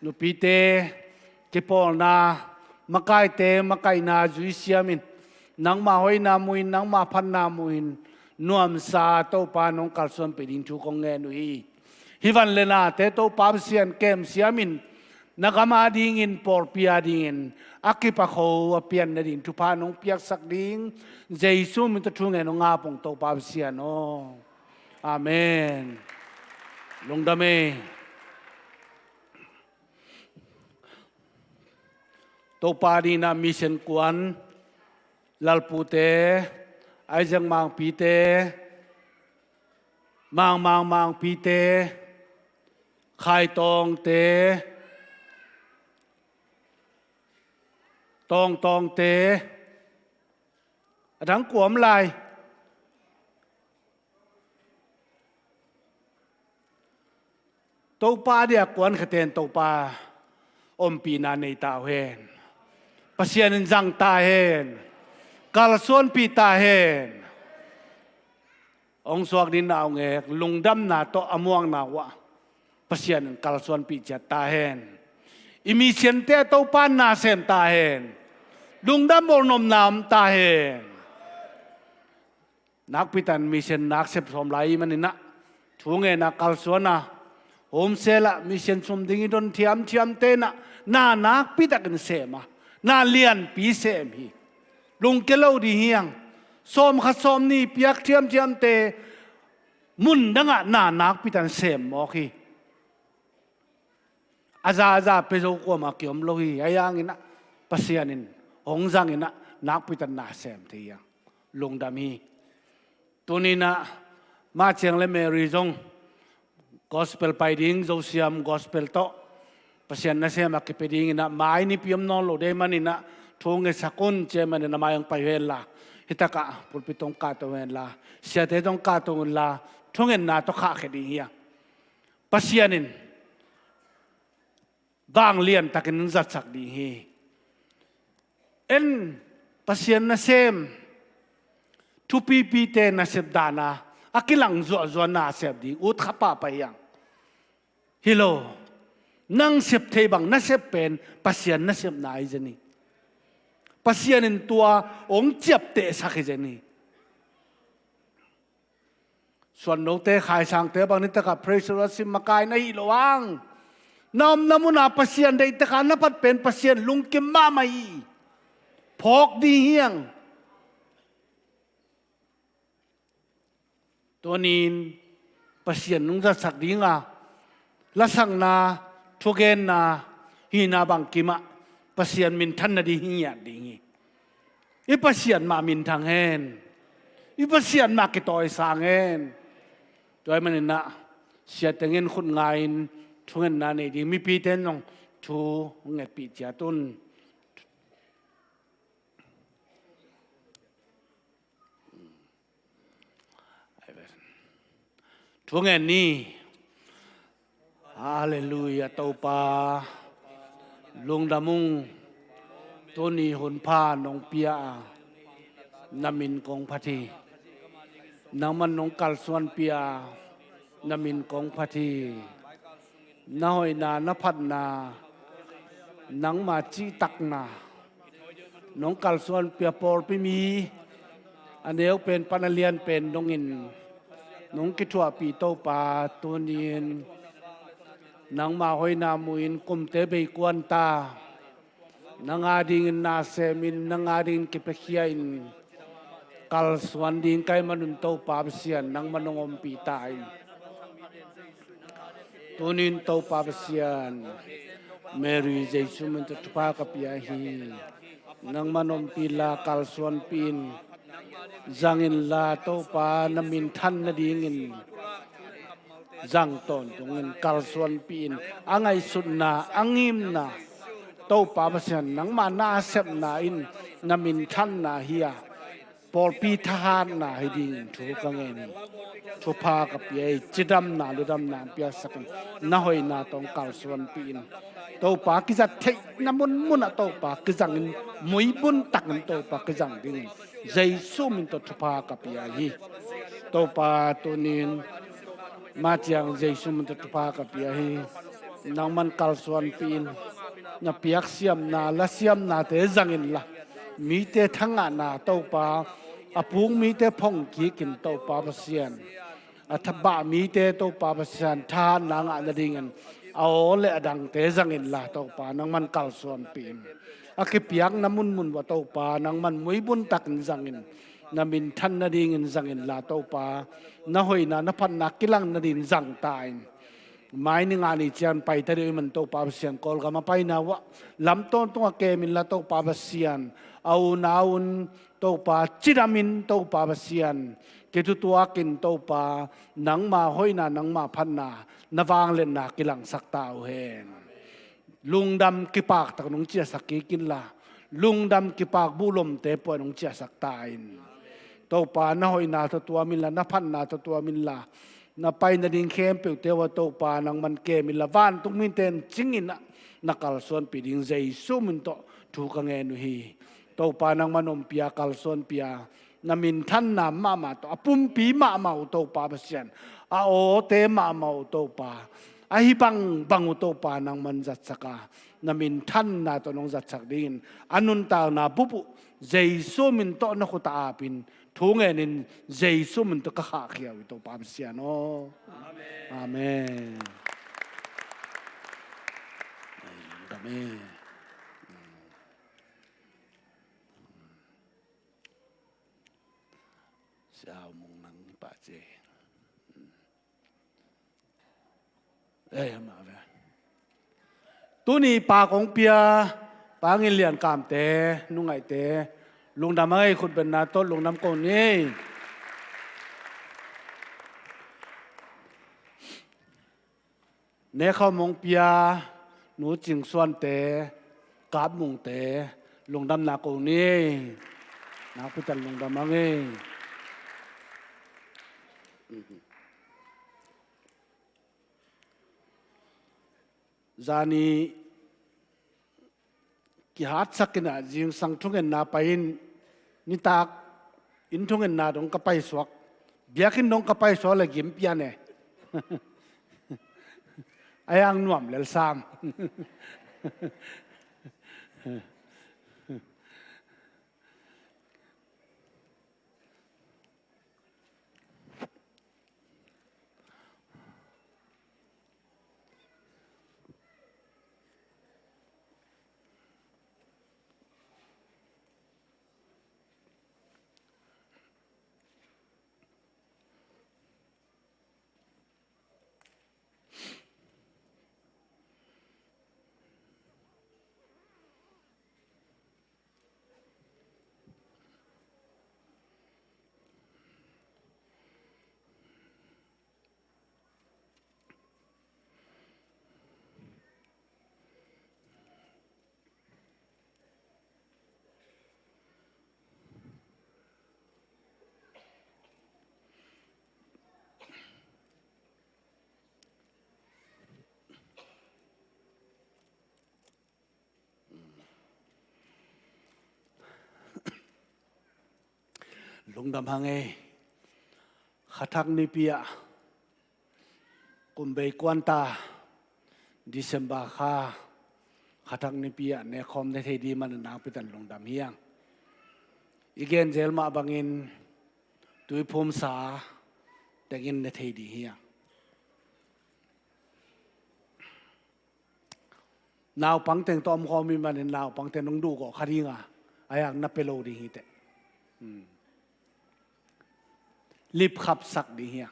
nupite kipawlna, makaite makaihna zuisiam in, nangma hoihna muh in, nangma phatna muh in, nuamsa Topa nong kalsuanpih ding thu kong ngen uh hi. Hih van le nate Topa Pasian kemsiam in, na gam adingin, pawlpi adingin a kipakho a pian nading thupha nong piaksak ding Jesu min tawh thu ngen hong ap ung Topa Pasian aw. Amen. Lungdam ei. Topa dingin ah mission kuan, Lalpute, Isaac Mangpite, Mang Mang Mangpite, Khai Tawngte, Tawng Tawngte, a dang kua om lai? Topa dia kuan khaten Topa ompihna nei ta uh hen. Pasian in zang ta hen. Kalsuanpih ta hen. Hong suak ding naungek lungdamna tawh a muakna uh ah Pasian in kalsuanpih ciat ta hen. I misiante ah Topa in na sem ta hen. Lungdam bawlnopna om ta hen. Nakpi takin mission nak sep sawm lai i hih manin ah thu ngen a, kalsuan a, home cell ah mission sum ding i don thiamthiamte in ah na nakpi takin sem a, na lianpi sem hi. Lungkia lo ding hi hang. Sawm khat sawm nih piak thiamthiamte mun dangah na nakpi takin sem mawk hi. A za a za pia zo kuamah kiom lo hi. Ahi hangin ah Pasian in hong zangin ah nakpi takin na sem thei hi hang. Lungdam hi. Tuni in ah Mah Ciang le Mary zong gospel pai ding, Zosiam gospel tawh Pasian nasem a kipia dingin ah mai nipi om nawn lo dei manin ah thu ngetsak un. Chairman in a mai hong pai uh henla, hih takah pulpit hong kahto uh henla, siate hong kahto uh henla, thungetna tawh khahkhia ding hi a, Pasian in vanglian takin zatsak ding hi. En, Pasian nasem, thupipite nasep dana a kilang zuahzuah na sep ding ut kha pahpah hi hang. Hi lo, nang sep thei bang nasep pen Pasian nasepna hi zen hi. Pasian in tua hong ciaptehsak hi zen hi. Suannote, khaisangte bang nitakah praise and worship makai na hih loh hang, na omna munah Pasian deih takah na phat pen Pasian lungkim mahmah hi. Phawk ding hi hang. Tunin Pasian nungzatsak dinga lasakna, thugenna, hihna bangkimah Pasian minthan nading hi ngiat ding hi. I Pasian mah minthang hen. I Pasian mah kitawisang hen. Tua ahih manin ah siate ngen khut nga-in thungetna nei ding mipite in zong thu ngetpih ciat un. Thu ngen ni. Halleluiah, Topa. Lungdam ung. Tuni hun pha nong pia a, na min kong phat hi. Nangman nong kalsuanpih a, na min kong phat hi. Na hoihna, na phatna, nangma cihtakna, nong kalsuanpia pawlpi mi a neu pen pan a lian pen dongin nong kithuahpih Topa, tunin nangma hoihna muhin kumte beikuan ta. Nang adingin na semin, nang adingin kipiakhia in, kalsuan ding ka hih manun Topa Pasian, nangman nong ompih ta in. Tunin Topa Pasian, Mary Jesu min tawh thupha ka pia hi. Nangman ompih inla, kalsuanpih in. Zang inla Topa, na minthan nadingin zang tawntungin, kalsuanpih in. A ngaihsutna, a ngimna, Topa Pasian, nangma nasepna in na minthanna hi a, pawlpi thahatna hi dingin thu ka ngen hi. thupha ka pia hi. Cidamna, ludamna piaksak in, na hoihna tawh kalsuanpih in. Topa, kizat theihna munmun ah Topa kizangin, muibun takin Topa kizang dingin Jesu min tawh thupha ka pia hi. Topa, tunin ma ciang Jesu min tawh thupha ka pia hi. Nangman kalsuanpih in, na piaksiamna, lasiamnate zang inla, mite thangahna Topa, a puk mite phong kikin Topa Pasian, a thabah mite Topa Pasian, thahatna ngah nadingin a aw le a dangte zang inla Topa, nangman kalsuanpih in. A kipiakna munmun uah Topa, nangman muibun takin zangin, na minthan nadingin zang inla Topa, na hoihna, na phatna kilang nadingin zang ta in. Mai ni ngah ni ciang paita deuh i man Topa Pasian, Kawlgam a paina uah lam tawntungah kem inla Topa Pasian, a unau un Topa, cidamin Topa Pasian, kitutuakin Topa, nangma hoihna, nangma phatna, na vangliatna kilangsak ta uh hen. Lungdam kipaktak nong ciahsak kik inla, lungdam kipak buhlomte pua nong ciahsak ta in. Topa, na hoihna tawh tuam inla, na phatna tawh tuam inla, na pai nading khempeuhte uah Topa, nangman kem inla, vantung mite in cingin ah na kalsuanpih ding Jesu min tawh thu ka ngen uh hi. Topa, nangman ompih a, kalsuanpih a, na minthanna mahmah tawh, a pumpi mahmah uh Topa Pasian, a awte mahmah uh Topa, ahi bangbang uh Topa, nangman zatsak a, na minthanna tawh nong zatsak dingin a nuntakna bup uh Jesu min tawh na khut ah ap in, thu ngenin Jesu min tawh ka khahkhia uh hi Topa Pasian aw. Amen. Amen. Amen. Sia Mung nang pahcie. Eh, mah ve. Tuni pa kong pia, Pa Ngin Lian Kamte, nungaihte, lungdam a ngei, khutbenna tawh lungdam ko ni. Nekhawm hong pia Nu Cing Suante, Kap Mungte, lungdamna ko ni. Nakpitak lungdam a ngei. Zani kihatsak in ah zingsang thungetna pai in, nitak inn thungetna dong ka paisuak, biakinn dong ka paisuak le gim pian e. A yang nuam lel sam. Lungdam hang ei. Khathak nipi ah, kum bei kuanta, December kha, khathak nipi ah nekhawm ne thei di man nakpitak lungdam hi hang. I gen zel mah bangin tuiphumsa tengin ne thei di hi hang. Naupang teng tawh omkhawm i manin naupang teng nong duhgawh kha ding a, a yak na pia lo ding hi teh. Hmm. Lipkhapsak ding hi a.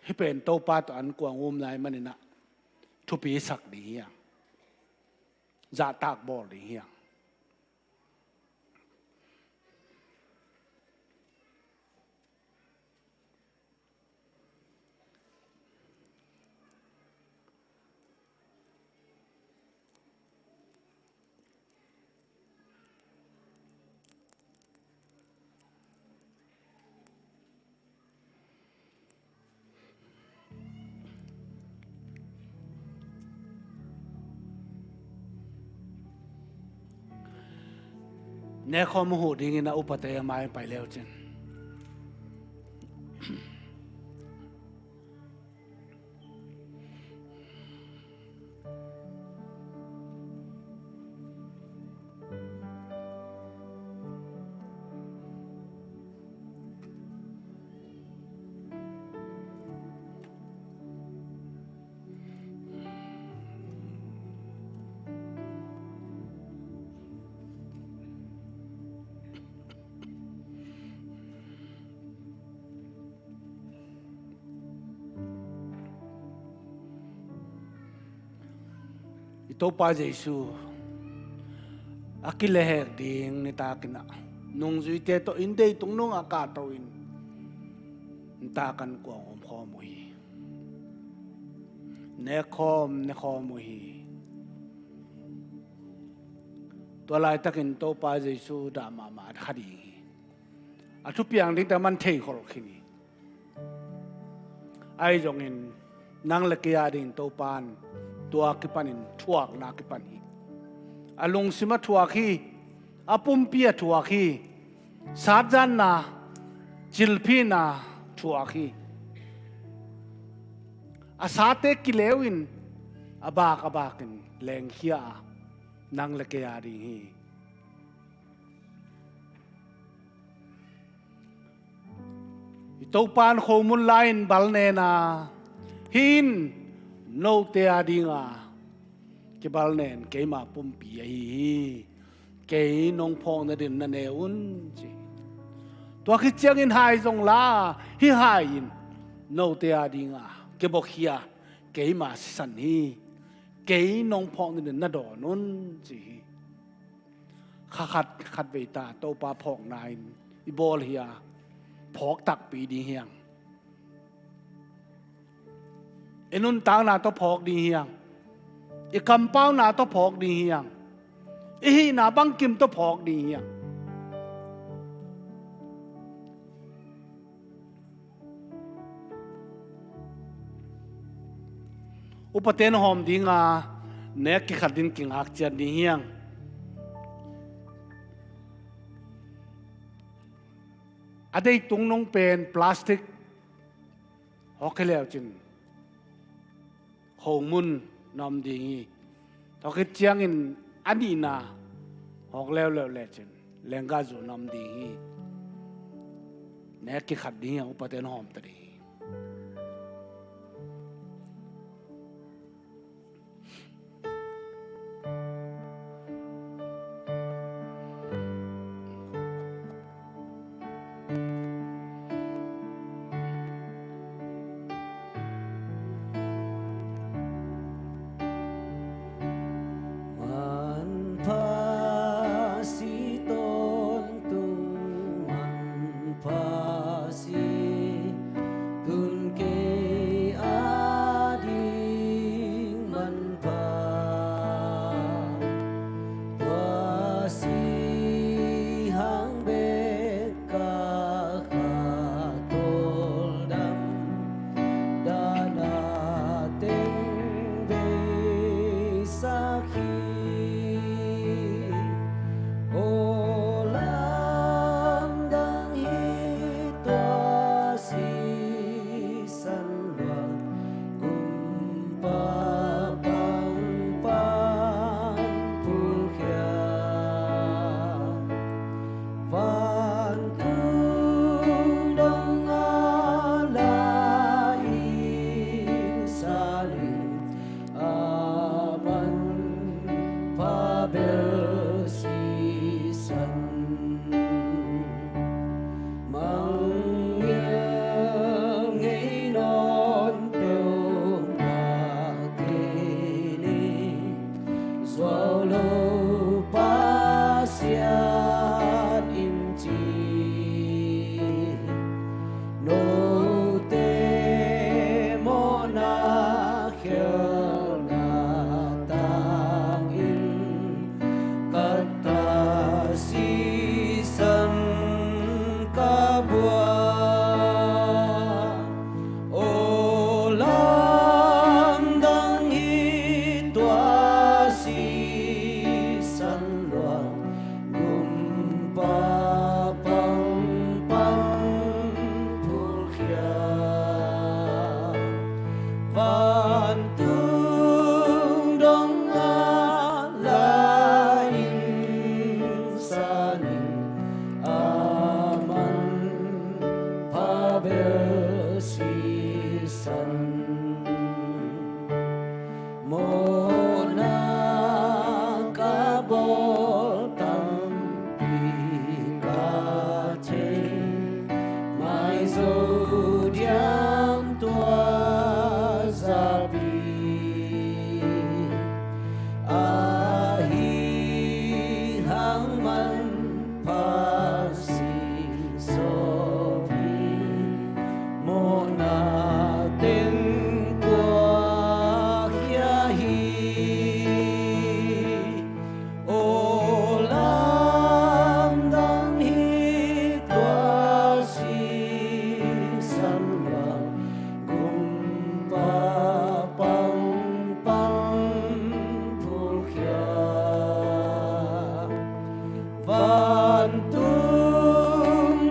Hih pen Topa tawh an kuang um lai manin ah thupi sak ding hi a. Zahtak bawl ding hi a. Nekhawm uh huh dingin a upate a mai pai leu cin. I Topa Jesu a kilehhek ding nitakin ah nungzuite tawh in deitung nungah kahto in nitakan kuang omkhawm uh hi. Nekhawm nekhawm uh hi. Tua laitakin Topa Jesu dah mahmah a kha ding hi. A thupiang dingte man theikhol khin hi. Ahi zongin nang le kei a dingin Topa in tua kipanin thuakna kipan hi. A lungsim a thuak hi. A pumpi a thuak hi. Satzanna, cilphina thuak hi. A sate kileu in a bak a bakin lengkhia a nang le kei a ding hi. I Topa in khomun lai-in balnen a, hih in note a dinga kibalnen keima pumpi ahi hi. Kei nong phawk nadin na ne un ci. Tua khit ciangin hai zong la, hih hai in note a dinga kibokhia keima sisan hi. Kei nong phawk nadin na dawn un ci hi. Kha khat khat vei ta Topa phawkna in i bawl hi a, phawk takpi ding hi hang. I nuntakna tawh phawk ding hi hang. I kampauna tawh phawk ding hi hang. I hihna bangkim tawh phawk ding hi hang. Upate na hawm dinga nek kikhat din kingak ciat ding hi hang. A deitung nung pen plastic hawk hi leu cin khomun na om ding hi. Tua khit ciangin a nihna hawk leuleu lecin lenggahzu na om ding hi. Nek kikhat ding hi hang, upate na hawm ta ding hi. Manpha si tawntung, manpha si tun kei a ding manpha. Tua si hang bek ka kha tawldam, dahna teng vei sak hi. Aw lamdang hi tua sisan luat, kumpa pangpan phulkhia. Vantung dong a la in sa ling, a manpha bel sisan. Mangngilh ngei nawn peuhmah kei ni, zuau lo Pasian in ci. Note mawhna khialhna tangin ka ta sisan ka buak. Aw lamdang hi tua si Pawl tampi ka thei, maizo diam tua zapi. Ahi hang manpha singsawm hi, mawhna teng kua khia hi. Aw lamdang hi tua sisan bang, gumpa pangpang phulkhia. Vantung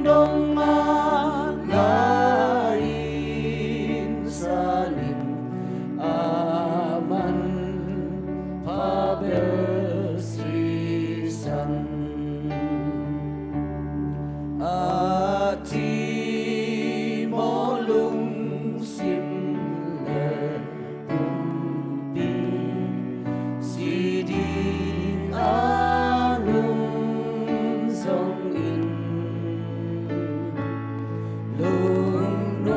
dong mah lai-in sanin, a manpha bel sisan. A thimawh lungsim le pumpi, si ding a nung zongin, lungnuam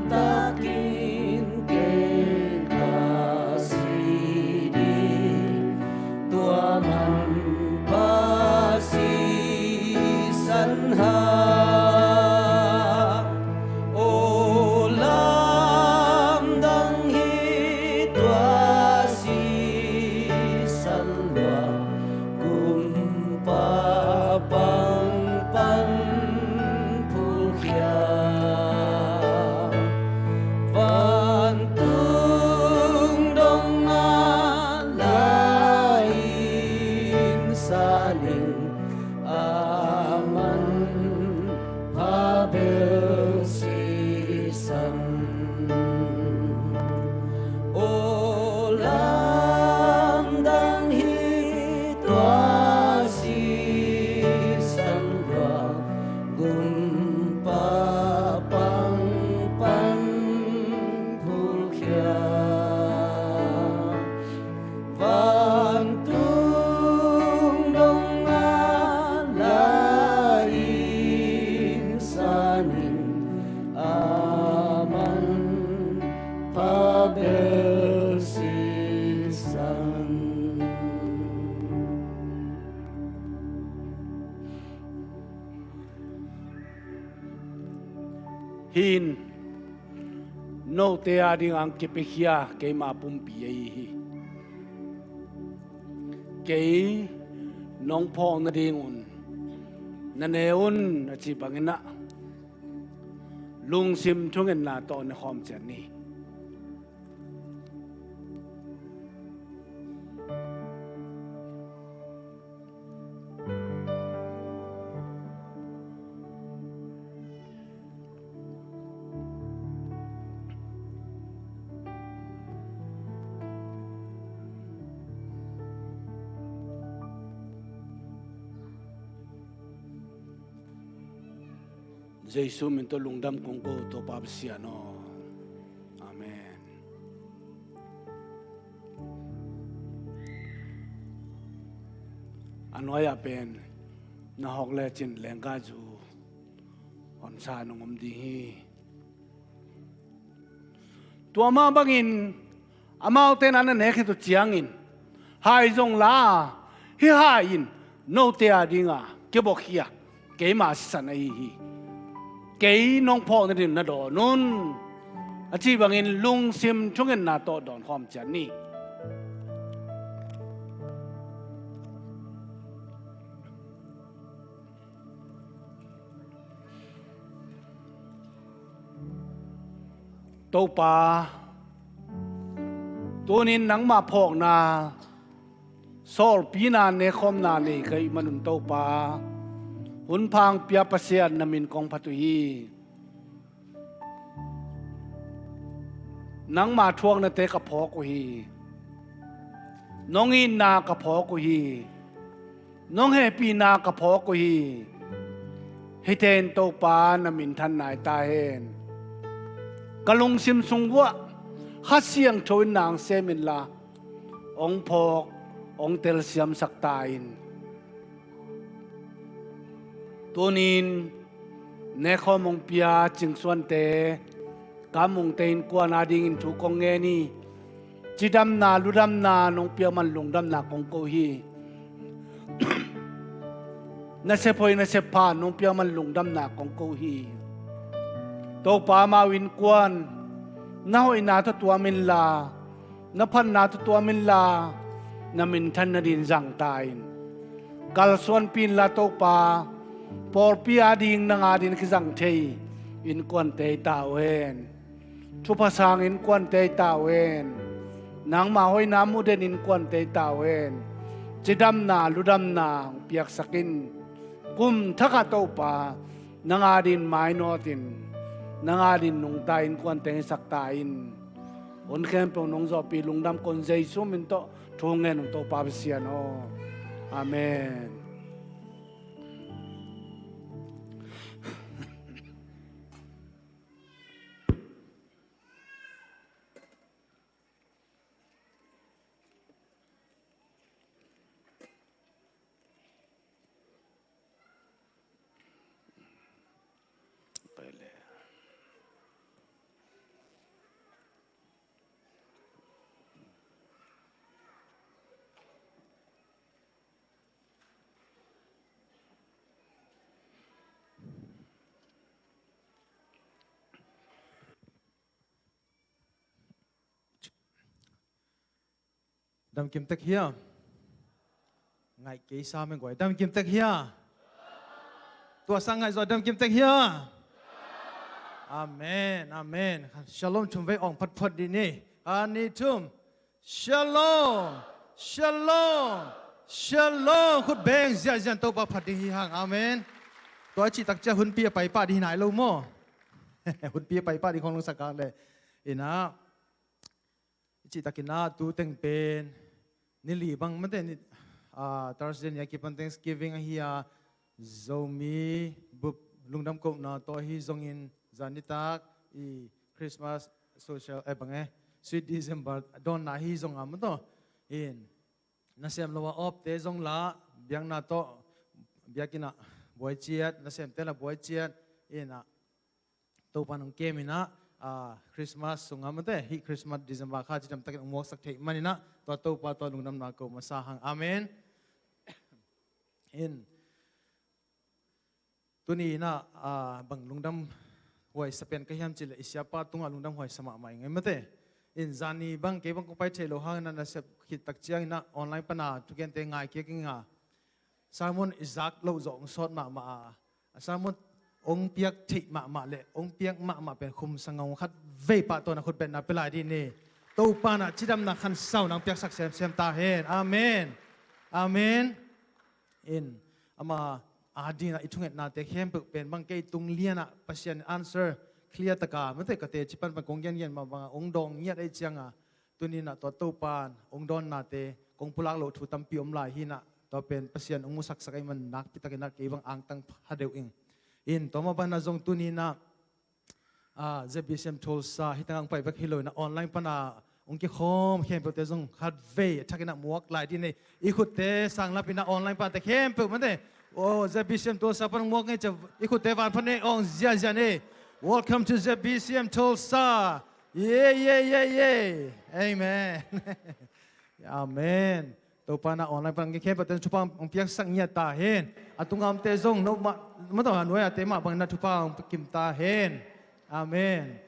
takin kei ka si ding, tua manpha sisan hang. Aw lamdang hi tua sisan bang, gumpa pangpang phulkhia. Vantung dong mah lai-in sanin, a manpha bel sisan. Aw lamdang hi tua sisan bang, gumpa pangpang phulkhia. Vantung dong mah lai-in sanin, a manpha bel sisan. Hih in note a dingin kipiakhia keima pumpi ahi hi. Kei nong phawk nadingun na ne un, a ci bangin ah, lungsim thungetna tawh ne khawm ciat ni. Jesu min tawh lungdam kong ko, Topa Pasian aw. Amen. A nuai-ah pen na hawk lecin lengka zu honsa nong om ding hi. Tua mah bangin amaute na na nek khit uh ciangin, hai zong la, hih hai in note a dinga kibawkhia keima sisan ahi hi. Kei nong phawk nading na dawn un, a ci bangin lungsim thungetna tawh dawn khawm ciat ni. Topa, tunin nangmah phawkna sawlpina nekhawmna nei ka hih manun Topa, hunpha hong pia Pasian na min kong phat uh hi. Nangma thuaknate ka phawk uh hi. Nong itna ka phawk uh hi. Nong hehpihna ka phawk uh hi. Hihte in Topa na minthan nai ta hen. Ka lungsim sung uah Kha Siangtho in nang sem inla, hong phawk, hong telsiamsak ta in. Tunin nekhawm hong pia Cingsuante, Kamungte innkuan adingin thu kong ngen hi. Cidamna ludamna nong piak man lungdamna kong ko hi. Nasep hoih nasep pha nong piak man lungdamna kong ko hi. Topa, amau innkuan na hoihna tawh tuam inla, na phatna tawh tuam inla, na minthan nadin zang ta in. Kalsuanpi inla Topa, pawlpi ading nang adin kizang thei innkuante hi ta uh hen. Thupha sang innkuante hi ta uh hen. Nangma hoihna muh den innkuante hi ta uh hen. Cidamna ludamna hong piaksak in. Kum thakah Topa, nang adin mainawt in, nang adin nungta innkuante hong hisak ta in. Hun khempeuh nong zawhpih lungdam kong Jesu min tawh thu ngen ung Topa Pasian aw. Amen. Damkim tek hia? Ngaih kei sam e guai. Damkim tek hia? Tua sang ngaih zaw, damkim tek hia? Amen, amen. Shalom thum vei awng phatphot dih ni. Khat, nih, thum. Shalom, shalom, shalom. Khut beng ziahziah in Topa phat ding hi hang. Amen. Tua a cih tak ciang hunpi a pai pah ding hi nai lo maw? Hunpi a pai pah ding khong lungsak kak le. Inah, i cih takin ah tu teng pen ni li bang mate ni, ah, Thursday ni a kipan Thanksgiving ahi a, Zomi bup lungdam kohna tawh ahi zongin zan nitak i Christmas social, eh, bang e, Sweet December dawnna ahi zong a maw tawh in nasem lo a awpte zong la biakna tawh biakinn ah buai ciat, nasemte la buai ciat inah Topa nong kem inah, ah, Christmas sungah mate, hih Christmas December kha cidam takin ong muaksak theih man inah, tua Topa tua lungdamna ko masa hang. Amen. In, tuni inah, ah, bang lungdam huai sa pen ka hiam cih leh i siapa tungah lungdam huai sa mahmah ing ei mate. In, zani bang kei bang kong pai thei lo hang inah nasep khit tak ciang inah online pana thugente ngai kik ing a, sermon i zak loh zawh ong sawt mahmah a, a sermon ong piak theih mahmah le ong piak mahmah pen khum sangah khat vei pahtawi na khut bengna pia lai dih ni. Topa na cidamna khansau nang piaksak semsem ta hen. Amen. Amen. In, ama adingin ah i thungetnate khempeuh pen bang kei tung lianah Pasian in answer clear taka mate ka teci panpan kong gengen mah bangah ong dawng ngiat ei cianga, tuni inah tua Topa in ong dawnnate kong pulak loh thu tampi om lai hi inah, tua pen Pasian ong musaksak ei man nakpi takin ah kei bang angtang pha deuh ing. In, tua mah bangin ah zong tuni inah, ah, Z B C M Tulsa hih tangah ong pai bek hi lo inah online pana ong kikhawm khempeuhte zong khat vei a thakin ah muak lai dih nei. I khutte sang lap inah online pate khempeuh mate, oh, Z B C M Tulsa pan ong muak ngei cia, i khutte van phan nei, ong ziazia nei. Welcome to Z B C M Tulsa. Ye, ye, ye, ye. Amen. Amen. Topa na online pan ong kikhempeuhte thupha ong piaksak ngiat ta hen. A tunga omte zong no mah, mah tawh a nuai ate mah bangin ah thupha ong kim ta hen. Amen.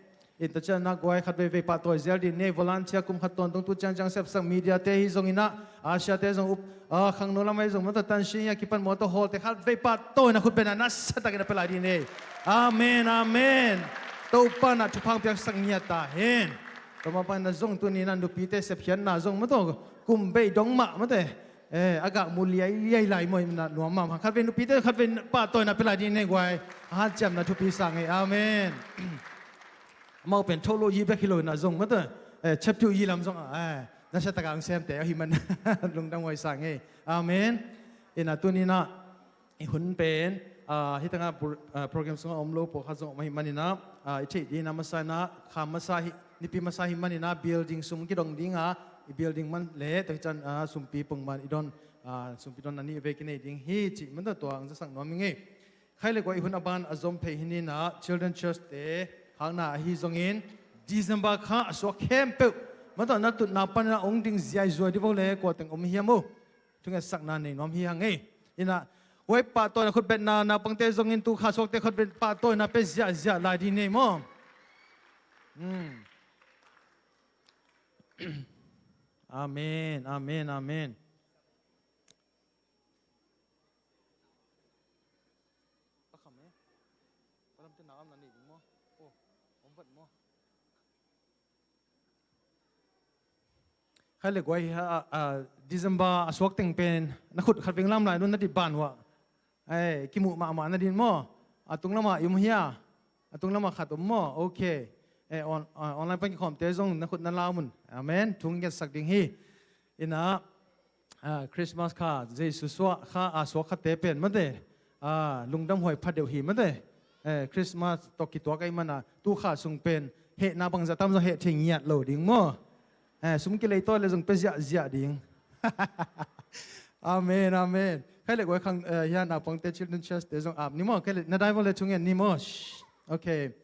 In, tua ciang na guai khat veivei pahtawi zel dih ni. Volunteer kum khat tawntung tu ciangciang sepsak mediate hi zong inah, Asia te zong up, ah, khangno lam ahi zong mah tawh tansi a kipan mawtaw hawlte khat vei pahtawi na khut bengna nasa takin ah pia lai dih ni. Amen, amen. Topa na thupha ong piaksak ngiat ta hen. Tua mah bangin ah zong tuni inah nupite sepkhiatna zong mah tawh kum bei dong mah mate, eh, a gah mu liailiai lai maw, inah nuam mahmah. Khat vei nupite khat vei pahtawi na pia lai dih ni guai. A hanciamna thupi sa ngei. Amen. Amau pen tho lo yi bek hi lo inah zong mate, eh, chaptu yi lam zong, eh, nasa taka ong semte ahi man lungdam huai sa ngei. Amen. Inah tuni inah i hun pen, ah, hih tangah pro-, ah, program sungah om lo pawlkhat zong om ahih man inah, ah, i theih ding inah masa inah, kha masa hi, nipi masa ahih man inah building sung kidong dinga, i building man le, tua hi ciang, ah, sumpi pong man i don, ah, sumpi don a nih vei kinei ding hi cih man tua, tua hong zasak nuam ing ei. Khai le guai, i hun a ban a zom phei hi ni in ah, Children Church te khakna ahi zongin, December kha a suak khempeuh man tua na tutna panin ah hong ding ziaizuai dih vo le, kua teng om hiam uh? Thungetsakna nei nuam hi hang ei. In ah, huai pahtawina khutbetna, naupangte zongin tu kha suakte khutbet pahtawina pia ziahziah lai ding nei maw? Hmm. Amen, amen, amen. Khai le guai, a, a, December a suak teng pen na khut khat veng lam lai nun na dit ban uh ah, ai, kimuh mahmah na din maw? A tung lamah i om hia? A tung lamah khat om maw? Ok. Eh, on, ah, online pan kikhawmte zong na khut na lam un. Amen. Thu ngetsak ding hi. In ah, ah, Christmas kha, Jesu suah kha, a suak khate pen mate, ah, lungdam huai pha deuh hi mate. Eh, Christmas tawh kituak ahih manin ah, tu kha sung pen hehna bangzah tam zong heh thei ngiat lo ding maw? Eh, sum kilei tawi le zong pia ziahziah ding. Amen, amen. Khai le guai, khang, eh, hiah naupangte, Children Church te zong ap ni maw? Khai le na dai vo le thungen ni maw? Shh. Ok.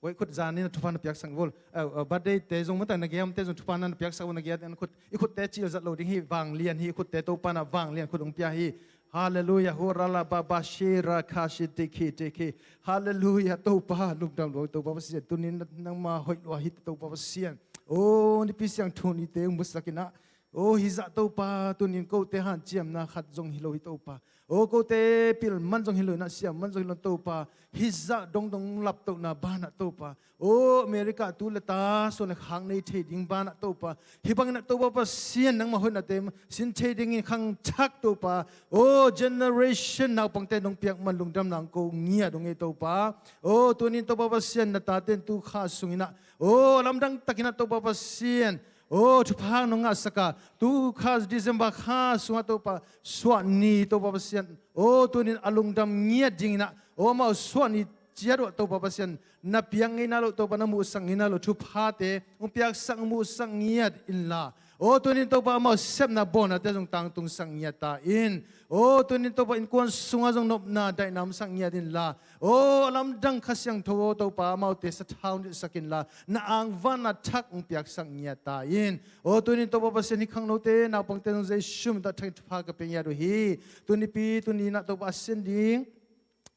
Guai, khut zan ni, na thupha na piaksak vo. Eh, eh, birthday te zong mate, na giamte zong thupha na piaksak vo, na giat na khut. I khutte cil zat lo ding hi, vanglian hi, i khutte Topa na vanglian khut hong pia hi. Halleluiah, hurala baba shira kashi tiki tiki. Halleluiah, Topa, lungdam lua Topa Pasian, tunin nangma hoih lua hi Topa Pasian. O, nipi siangtho nite hong musak in ah. O, hizah Topa, tunin kote hanciamna khat zong hi lo hi Topa. O, kote pil man zong hi lo in ah, siam man zong hi lo Topa. Hizah dongdong laptohna banah Topa. O, America tu le ta suan le khak nei thei ding banah Topa. Hih bangin ah Topa Pasian nangma hoihnate sin thei dingin khangthak Topa. O, generation naupangte nong piak man lungdamna hong ko ngiat ung ei Topa. O, tunin Topa Pasian na taten tu kha sungin ah, o, lamdang takin ah Topa Pasian, o, thupha nong ngahsak a, tu kha December kha sungah Topa, suah ni Topa Pasian, o, tunin a lungdam ngiat dingin ah, o, amau suah ni ciat uh ah Topa Pasian, na piak ngeina lo Topa, na muhsak ngeina lo thuphate hong piaksak, muhsak ngiat inla, o, tunin Topa amau sepna bawnate zong tangtungsak ngiat ta in. O, tunin Topa innkuan sungah zong nopna daihna omsak ngiat inla, o, a lamdang Kha Siangtho, o Topa, amaute sathau nilhsak inla, na angvanna thak hong piaksak ngiat ta in. O, tunin Topa Pasian, hih khangnote, naupangte zong Jesu min tawh thak in thupha ka pia ngiat uh hi. Tunipi tuni in ah Topa a sin ding,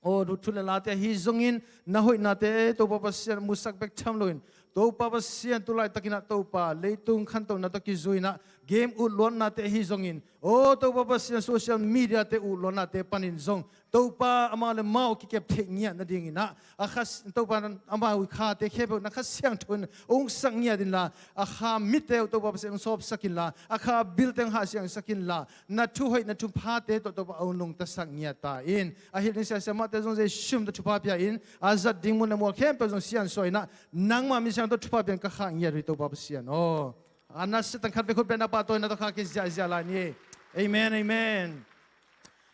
o, thu le late ahi zongin, na hoihnate Topa Pasian musak bek tham loin, Topa Pasian tu laitakin ah Topa leitung khantohna tawh kizui in ah, game utluatnate ahi zongin, o, Topa Pasian social media te utluatnate panin zong, Topa amau le amau kikep theih ngiat nadingin ah, a kha, Topa amau khate khempeuh na Kha Siangtho in hong sak ngiat inla, a kha mitte uh Topa Pasian hong sawpsak inla, a kha bilte hong hahsiangsak inla, na thuhoih na thuphate tawh Topa hong nungtasak ngiat ta in. A hilh ding siasia mahte zong Jesu min tawh thupha pia in, a zat ding mun le mual khempeuh zong siansuah in ah, nangma min siangtho thupha pia in ka khah ngiat uh hi Topa Pasian aw. A na siatang khat vei khutbetna pahtawina tawh kha kiziahziah lai ni. Amen, amen.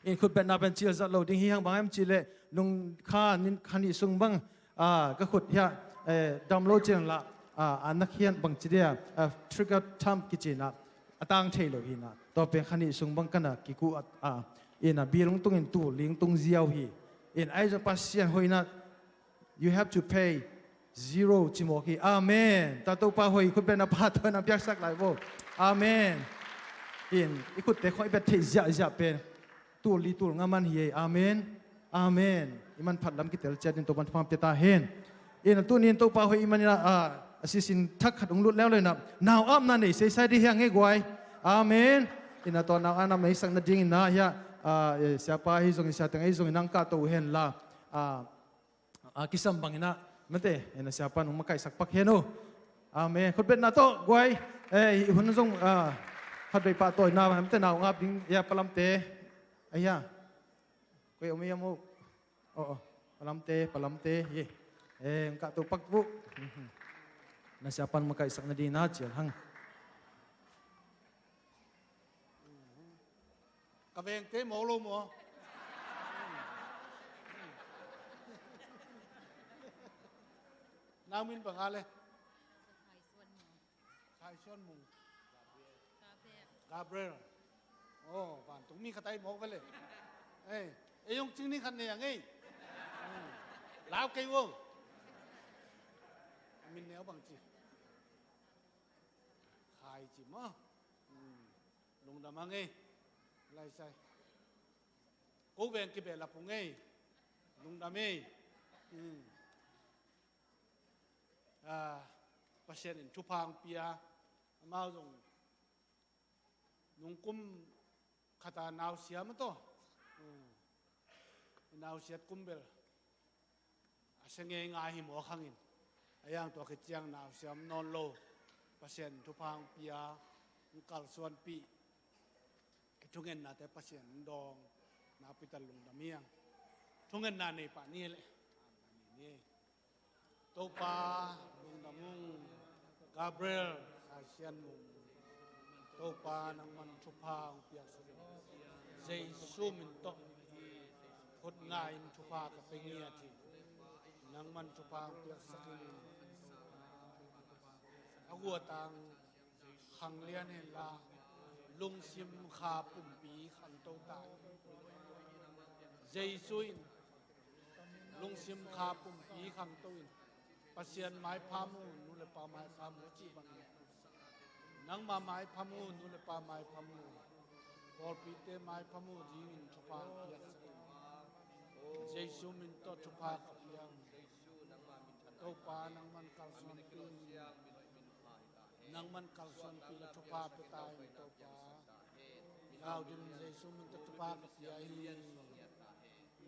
In khutbetna pen cil zat lo ding hi hang, bang hiam cih leh nung kha, ni kha nih sung bang, ah, ka khut hiah, eh, dam lo ciang lah, ah, a na khian bang ci dia, ah, trigger thumb kici in ah, a tang thei lo hi in ah. Tua pen kha nih sung bang ka na kikuh a, ah, in ah bill hong tung in tul li hong tung ziau hi. In ahi zong Pasian hoih in ah, you have to pay zero ci mawk hi. Amen. Tua Topa hoih, khutbetna pahtawina piaksak lai vo. Amen. In i khutte khawng i bet theih ziahziah pen tul li tul nga man hi ei. Amen. Amen. I manphat lam kitel ciat in Topa'n thupha pia ta hen. In ah tuni in Topa hoih i hih manin ah, a sisin thak khat hong lut leuleu in ah, nau-apna nei seisai dih hi hang ei guai. Amen. In ah tua nau-apna neisak nadingin ah hiah, ah, eh, siapa ahi zongin, siateng ahi zongin nang kahto uh hen la, ah, a kisam bangin ah, mate, in ah siapa'n hong makaihsak pak hen uh. Amen. Khutbetna tawh guai. Eh, i hun zong, ah, khatvei pahtawina, mate, nau-ap ding, ya, palamte. Aya. Koi om hiam uh? Oh, oh. Palamte, palamte. Ye. Eh, hong kahto pak uh. Na siapa'n makaihsak nadingin ah cial hang. Ka vengte maw lo maw? Nau min bang a le? Khai Suan Mung. Gabriel. Aw, vantung mi khat ahi mawk ve le. Ei, ei hong cing ni khat nei a ngei. Lau kei vo. A min neu bang ci. Khai ci maw. Lungdam a ngei. Lai sai. Ko veng kibehlap ung ei. Lungdam ei. Pasian in thupha hong pia. Amau zong nungkum khata nausiam a taw. Nausiat kum bel a sia ngeingai hi mawk hangin a yang tua khit ciang nausiam nawn lo. Pasian thupha hong pia, hong kalsuanpih. I thungennate Pasian hong dawng nakpi tak lungdam hi hang. Thungenna nei pah ni le. Topa lungdam ung. Gabriel Khaisian Mung. Topa nangman thupha hong piaksak in. Jesu min tawh khut nga in thupha ka pe ngiat hi. Nangman thupha hong piaksak in. A guatang khang lian henla lungsim kha pumpi khangto ta. Jesu in lungsim kha pumpi khangto in Pasian maipha mu, nu le pa maipha mu cih bangin nangma maipha mu, nu le pa maipha mu, pawlpite maipha mu dingin thupha piaksak in. Jesu min tawh thupha ka piang. Topa nangman kalsuanpih in. Nangman kalsuanpih le thupha pia ta in Topa. Gaudim Jesu min tawh thupha ka pia hi.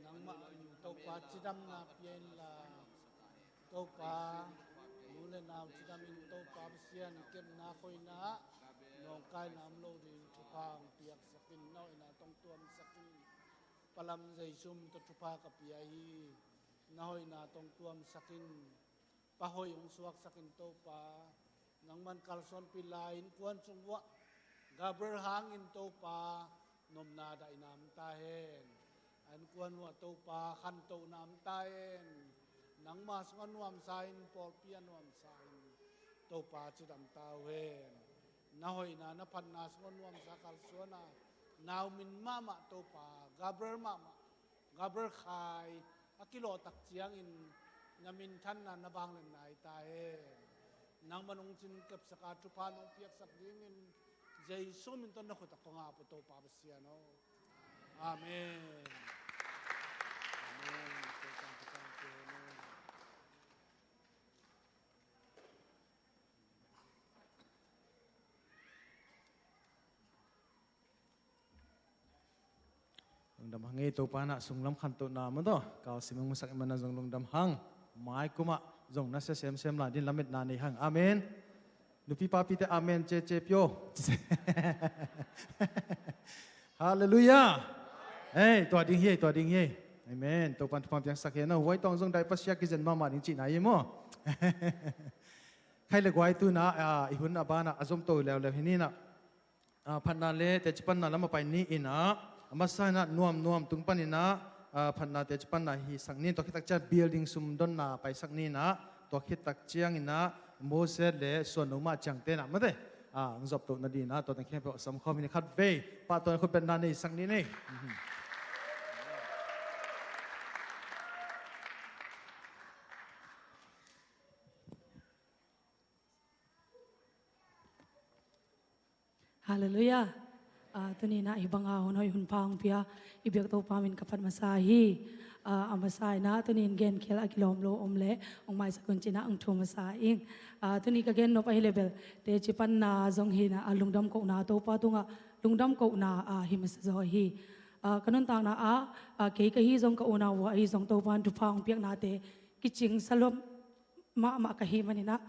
Nangmah in Topa cidamna pia inla. Topa nu le nau cidam in Topa Pasian kepna hoihna nawngkaina om lo ding thupha hong piaksak in, na hoihna tawh tuamsak in. Palam Jesu min tawh thupha ka pia hi. Na hoihna tawh tuamsak in. Pa hoih hong suaksak in Topa. Nangman kalsuanpih lai innkuan sung uah Gabriel hangin Topa nopna daihna om ta hen. A innkuan uah Topa khantohna om ta hen. Nangma sungah nuamsa in, pawlpi ah nuamsa in Topa cidam ta uh hen. Na hoihna na phatna sungah nuamsa kalsuan a, nau min mahmah Topa, Gabriel mahmah, Gabriel Khai a kilawh tak ciangin na minthanna na vangliatna hi ta hen. Nangman hong cin kepsak a thupha nong piaksak dingin Jesu min tawh na khut ah kong ap uh Topa Pasian aw. Amen. Amen. Topa thupha hong pia hen aw. Lungdam hang ei, Topa in ah sunglam khantohna mah tawh kalsim hong musak i hih manin ah zong lungdam hang. Mai kum ah zong na sia semsem lai dingin lametna nei hang. Amen. Nupi papite amen cece pio. Halleluiah. Ei, tua ding hi ei, tua ding hi ei. Amen. Topa in thupha piaksak hen aw. Huai tawng zong dai pasia kizen mahmah ding cihna hi maw. Khai le guai, tu in ah, ah, i hun a ban ah a zom to leuleu hi ni in ah. Ah, phatna le teci panna lam ah pai ni in ah, a masa in ah nuamnuam tung pan in ah, ah, phatna teci panna hisak ni in, tua khit tak ciang building sum donna paisak ni in ah, tua khit tak ciang in ah Moses le Suan Noma ciangte in ah mate, ah, hong zop toh nading in ah, tua teng khempeuh sam khawm hi ni. Khat vei pahtawi in khutbetna nei sak ni ei. Halleluiah. Ah, tuni in ah hih banga hun hoih hun pha hong pia i biak Topa min ka phat masa hi. Ah, a masa in ah tuni in genkhial a kilawm lo om leh hong maisak un ci in ah hong thum masa ing. Ah, tuni ka gen nop ahih leh bel teci panna zong hi in ah, a lungdam kohna, Topa tungah lungdam kohna, ah, hi masa zaw hi. Ah, ka nuntakna ah, ah, kei ka hi zong, ka unau uh ahi zong, Topa in thupha hong piaknate kicing sa lua mahmah ka hih manin ah,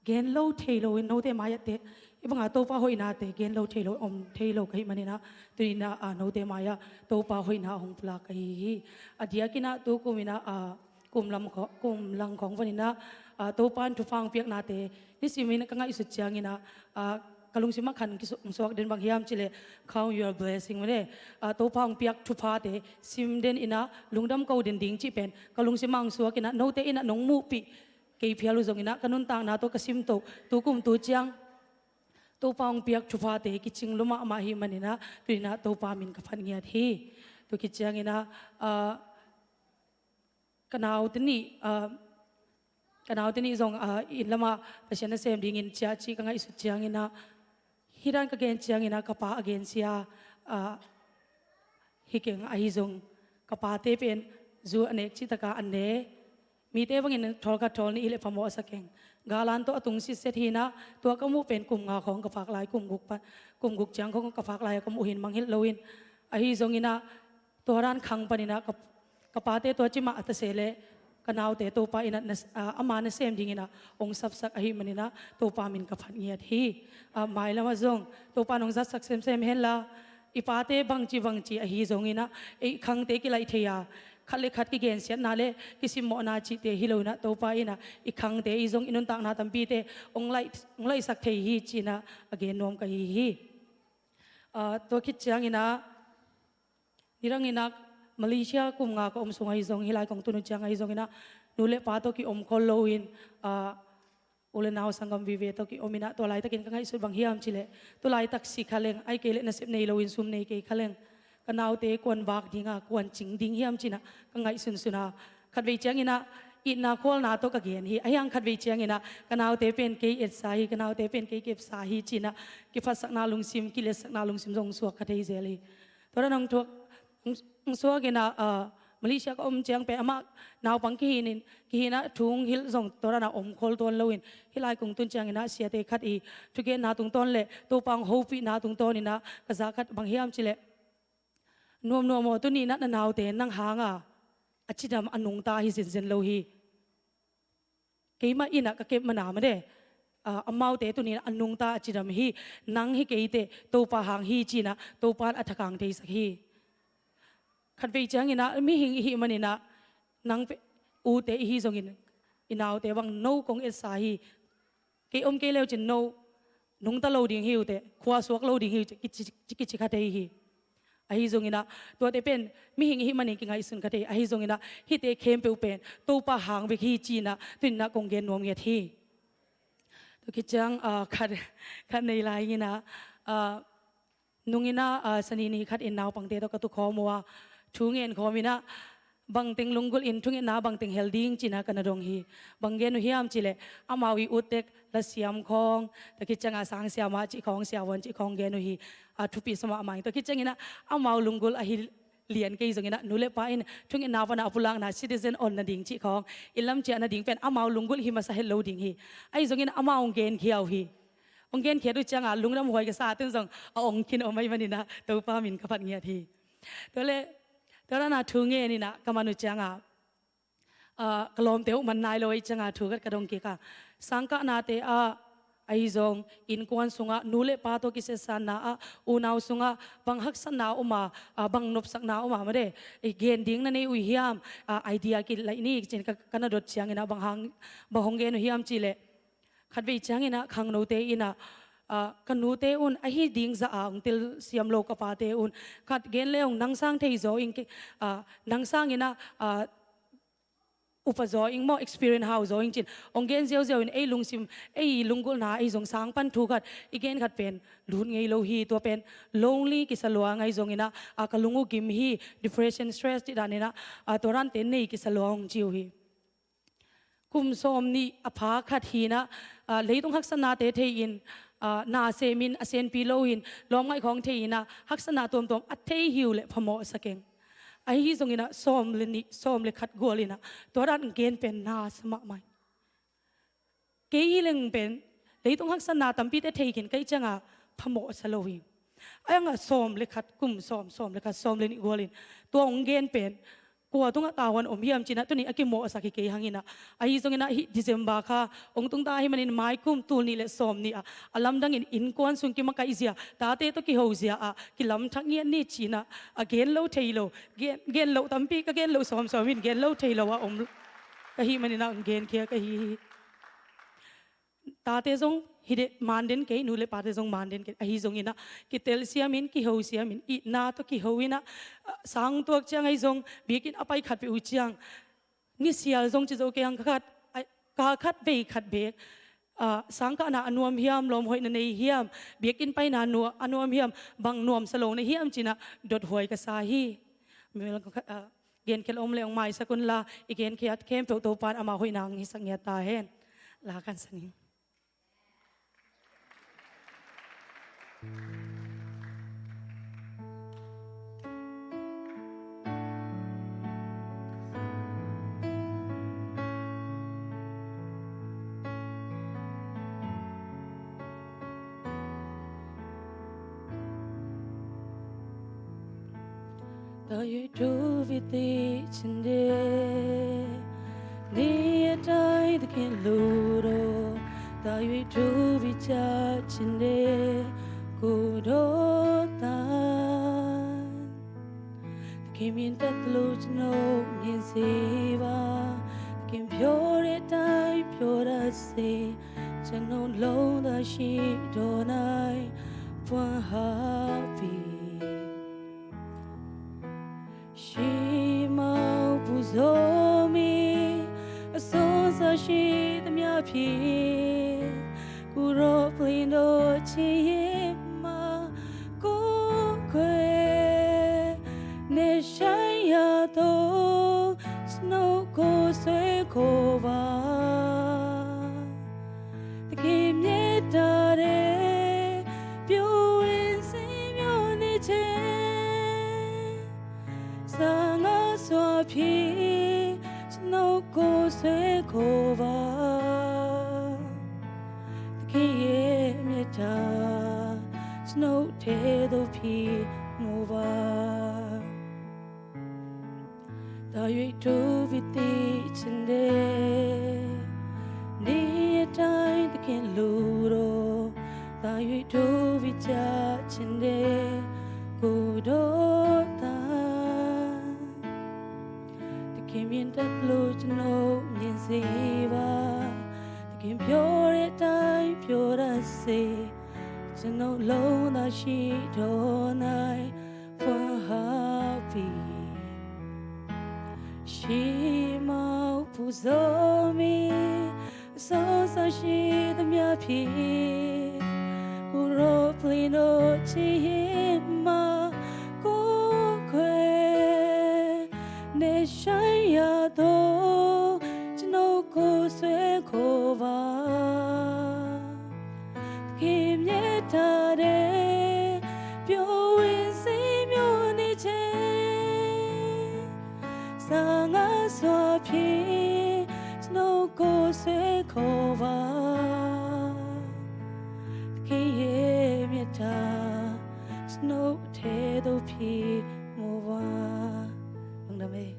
gen lo thei lo in note mai ah teh, hih banga Topa hoihnate gen lo thei lo, om thei lo ka hih manin ah, tuni in ah, ah, note mai ah Topa hoihna hong pulak ka hi hi. A diakin ah tu kum in ah, ah, kum lam kho-, kum lang khawng van in ah, ah, Topa in thupha hong piaknate nisim in ka ngaihsut ciangin ah, ah, ka lungsim ah khan kisu-, hong suak den bang hiam cih leh, count your blessing mate. Ah, Topa hong piak thuphate sim den in ah, lungdam ko den ding cih pen ka lungsim ah hong suak in ah, note in ah nong muhpih kei phial uh zong in ah, ka nuntakna tawh ka sim toh, tu kum tu ciang Topa hong piak thuphate kicing lua mahmah ahih manin ah, tuni-in ah Topa min ka phat ngiat hi. Tua khit ciangin ah, ah, ka naute nih, ah, ka naute nih zong, ah, inn lamah Pasian nasem dingin ciah cih ka ngaihsut ciangin ah, hih dan ka gen ciangin ah ka pa a gensia, ah, hi keng. Ahi zong ka pate pen zu a nek cih takin an ne. Mite bangin thawl khat thawl nih hi leh phamawh a sa keng. Galan tawh a tung sitset hi-in ah, tua ka muh pen kum nga khawng ka phak lai, kum guk pan, kum guk ciang khawng ka phak lai-a ka muh hi-in mangngilh lo-in. Ahi zongin ah tua dan khang panin ah ka, ka pate tua ci mah a ta se leh, ka naute Topa in ah nas-, ah, ama nasem dingin ah hong sapsak ahih manin ah Topa min ka phat ngiat hi. Ah, mailam ah zong Topa in hong zatsak semsem hen la, i pate bangci bangci ahi zongin ah, i khangte kilaih thei a, khat le khat kigensiatna le kisimmawhna cihte hi lo-in ah, Topa in ah i khangte, i zong i nuntakna tampite hong laih, hong laihsak thei hi ci-in ah a gen nuam ka hi hi. Ah, tua khit ciangin ah, nidangin ah Malaysia kum nga ka om sung ahi zong, hih lai kong tun uh ciang ahi zongin ah, nu le pa tawh kiom khol lo-in, ah, u le nau sanggam vive tawh kiom in ah, tua laitakin ka ngaihsut bang hiam cih leh, tu laitak si kha leng, ahih kei leh nasep nei lo-in sum nei kei kha leng, ka naute kua'n vak ding a, kua'n cing ding hiam ci-in ah ka ngaihsunsun a, khatvei ciangin ah itna khualna tawh ka gen hi. Ahi hang khatvei ciangin ah ka naute pen kei etsa hi, ka naute pen kei kepsa hi ci-in ah kiphatsakna lungsim, kiletsakna lungsim zong suak kha thei zel hi. Tua dan hong thuak, hong, hong suak in ah, ah, Malaysia ka om ciang pen amah naupang kihi-in, kihi-in ah thu hong hilh zong tua dan a om khol tuan lo-in, hih lai kong tun ciangin ah siate khat i thugenna tungtawn le Topa hong hopihna tungtawn in ah ka za khat bang hiam cih leh, nuamnuam aw, tuni-in ah na naute nang hang a, a cidam a nungta hi zenzen lo hi. Keimah in ah ka kep man a mah de, ah, amaute tuni-in ah a nungta a cidam hi, nang hi kei teh Topa hang hi ci-in ah Topa in a thakang theisak hi. Khatvei ciangin ah mihing i hih manin ah, nang pe-, ute i hi zongin, i naute bang no kong etsa hi, kei om kei le uh cin no nungta lo ding hi uh teh, khua suak lo ding hi uh teh, kici, kici kha thei hi. Ahi zongin ah tuate pen mihing i hih manin kingaihsun kha thei. Ahi zongin ah hihte khempeuh pen Topa hang bek hi ci-in ah tuni-in ah kong gen nuam ngiat hi. Tua khit ciang, ah, khat, khat nei lai-in ah, ah, nung in ah, ah, sani ni khat in naupangte tawh ka tukhawm uh a, thu ngen khawm in ah, bangteng lunggulh in thungetna bangteng hel ding ci-in ah ka na dong hi. Bang gen uh hiam cih leh, amau i uttek lasiam khawng, tua khit ciang a sangsiamah cih khawng, siavuan cih khawng gen uh hi. Ah, thupi sa mahmah ing. Tua khit ciangin ah amau lunggulh ahi lian kei zongin ah, nu le pa in thungetna pan a pulakna, citizen onna ding cih khawng, inn lam ciahna ding pen amau lunggulh hi masa het lo ding hi. Ahi zongin ah amau hong genkhia uh hi. Hong genkhiat uh ciang a lungdam huai ka sa, tun zong a ong khin om ahih manin ah Topa min ka phat ngiat hi. Tua leh, tua dan a thu ngen in ah ka man uh ciang a, ah, ka lawmte uh man nai lo ahih ciang a thu khat ka dong kik a. Sangkahnate ah, ahi zong innkuan sungah nu le pa tawh kisitsanna ah, unau sungah bang haksatna om a, ah, bang nopsakna om a mah de, i gen ding na nei uh hiam, ah, idea kilaih ni ci-in ka, ka na dot ciangin ah bang hang, bang hong gen uh hiam cih leh, khatvei ciangin ah khangnote in ah, ah, ka nute un ahi ding zah a hong telsiam lo ka pate un, khat gen le hong nang sang thei zaw ing, ah, nang sangin ah, ah, upa zaw ing maw, experience hau zaw ing ci-in hong gen ziauziau in, ei lungsim, ei lunggulhna, ei zong sang pan thu khat i gen khat pen lut ngei lo hi. Tua pen lonely kisa lua, ahi zongin ah, ah, ka lung uh gim hi, depression, stress cih danin ah, ah, tua dante nei kisa lua hong ci uh hi. Kum sawmnih a pha khat hi-in ah, ah, leitung haksatnate thei-in, ah, na semin a senpi lo-in, lawmngaih khawng thei-in ah, haksatna tuamtuam a thei hi uh leh phamawh a sa keng. Ahi zongin ah sawm le nih, sawm le khat gual in ah tua dan gen pen na sa mahmah ing. Kei hi leng pen leitung haksatna tampite thei khin ka hih ciang a phamawh a sa lo hi. Ahi hang a sawm le khat, kum sawm, sawm le khat, sawm le nih gual in tua hong gen pen kua tungah tavuan om hiam ci-in ah tuni a kimawhsak hi kei hang in ah. Ahi zongin ah hih December kha hong tung ta ahih manin mai kum tul nih le sawmnih ah a lamdangin innkuan sung kimakaih zia, tate tawh kiho zia ah kilamthak ngiat ni ci-in ah a gen lo thei lo, gen, gen loh tampi, ka gen loh sawmsawm in gen lo thei lo a om ka hih manin ah hong genkhia ka hi hi. Tate zong hi den, man den kei, nu le pate zong man den kei. Ahi zongin ah kitelsiam in, kiho siam in, itna tawh kiho in ah, ah, sang tuak ciang ahi zong, biakinn a pai khat peuh uh ciang, nisial zong ci zo kei hang, kha khat, ai, kha khat vei khat beek, ah, sangkahna a nuam hiam, lawm hoih na nei hiam, biakinn paina nu-, a nuam hiam, bang nuamsa lo na hiam cinah dothuai ka sa hi. Mi, ah, genkhia lo om le hong maisak unla, i genkhiat khempeuh Topa'n ama hoihna hong hisak ngiat ta hen. La kan sa ning. Tahyuih ṭhu vite cin de, ni a tai takin ludo. Tahyuih ṭhu vite cin de, kudo tan. Takin min tat lu cino ngin siva. Takin pyore tai pyora si. Cino long da shi do nai. Puan happy. ရှိမှောက်ပူဇော်မီး အစွမ်းအစရှိသမျှဖြင့် ကိုယ်တော်ပလင်တော်ချစ်ရဲ့မှာ ကိုယ်ခွဲ နဲ့ဆိုင်ရသော ကျွန်ုပ်ကိုဆွဲခေါ်ပါ သခင်မျက်တာတဲ့ ပြုံးဝင်စေမျှော်နေခြင်း စံငါစွာဖြင့် ကျွန်ုပ်ကိုဆွဲခေါ်ပါ သခင်ရဲ့မျက်တာ ကျွန်ုပ်ထဲသို့ဖြည့်မူပါ သာ၍ထိုးပြီးသိချင်တယ် နေ့အတိုင်းသခင်လူတော် သာ၍ထိုးပြီးကြားချင်တယ် ကိုယ်တော်သာ သခင်မြင်တတ်လို့ကျွန်ုပ်မြင်စေပါ သခင်ပြောတဲ့အတိုင်းပြောတတ်စေ ကျွန်ုပ်လုံးသာရှိတော်နိုင် For happy ရှိမှောက်ပူဇော်မီး အစွမ်းအစရှိသမျှဖြင့် ကိုယ်တော်ပလင်တော်ချစ်ရင်မှာ ကိုယ်ခွဲ နဲ့ဆိုင်ရသော ကျွန်ုပ်ကိုဆွဲခေါ်ပါ ခင်မြတ်တာတဲ့ ပြုံးဝင်စေမျှော်နေခြင်း စံငါစွာဖြင့် ကျွန်ုပ်ကိုဆွဲခေါ်ပါ သခင်ရဲ့မျက်တာ ကျွန်ုပ်အထဲသို့ဖြည့်မူပါ Amen.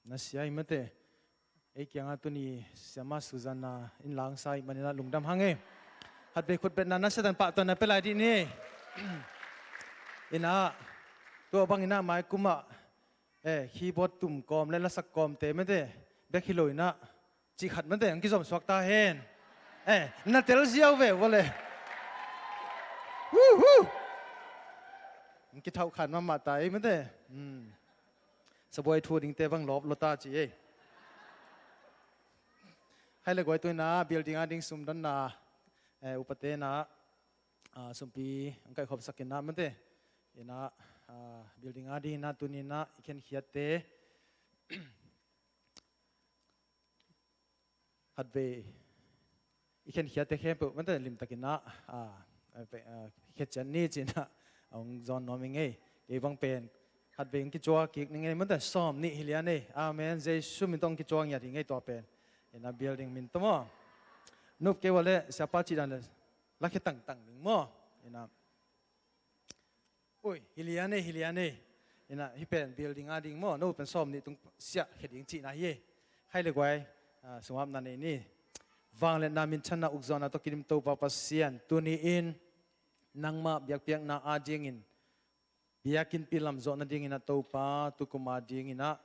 Na sia i mate. Ei kiangah tuni siama Susanna in langsa i maninah lungdam hang ei. Hatvei khutbetna na sia dan pahtawi na pia lai dih ni. Inah tua banginah maikumah eh, keyboard tum kawm le lasak kawmte mate bek hi lo inah cih khat mate ang kizom suak ta hen. Eh, na tel ziau ve vawle. Huhu. Ang kithauh khan mahmah ta ei mate. Hmm. Sabuai thu dingte bang lawp lo ta ci ei. Hai le guai tuina building a ding sumdonna eh, upate na ah, sumpi ang kaihkhop sakinah mate inah ah, building a dingina tuninah i khenkhiatte khatvei i khenkhiatte khempeuh mate limtakinah ah, ah, pe- ah, khechian ni cinah a hong zawn nuam i ngei kei bang pen khatvei hong kicuak kik ni ngei mate sawm nih hi lian ei amen Jesu min tawh hong kicuak ngiat hi ngei tua pen inah building min tawh maw nup kei vawle siapa cih dan le lakhia tangtang ding maw inah Ui, hi lian ei, hi lian ei. Inah hi pen building a ding maw, no pen sawm nih tung siah khia ding cihna hi ei. Hai le guai ah, sungapna nei ni. Vangliatna minthanna ukzawhna tawh kidim Topa Pasian tuni-in nangmah biakpiakna a dingin biakinnpi lam zawh nadinginah Topa tukum a dinginah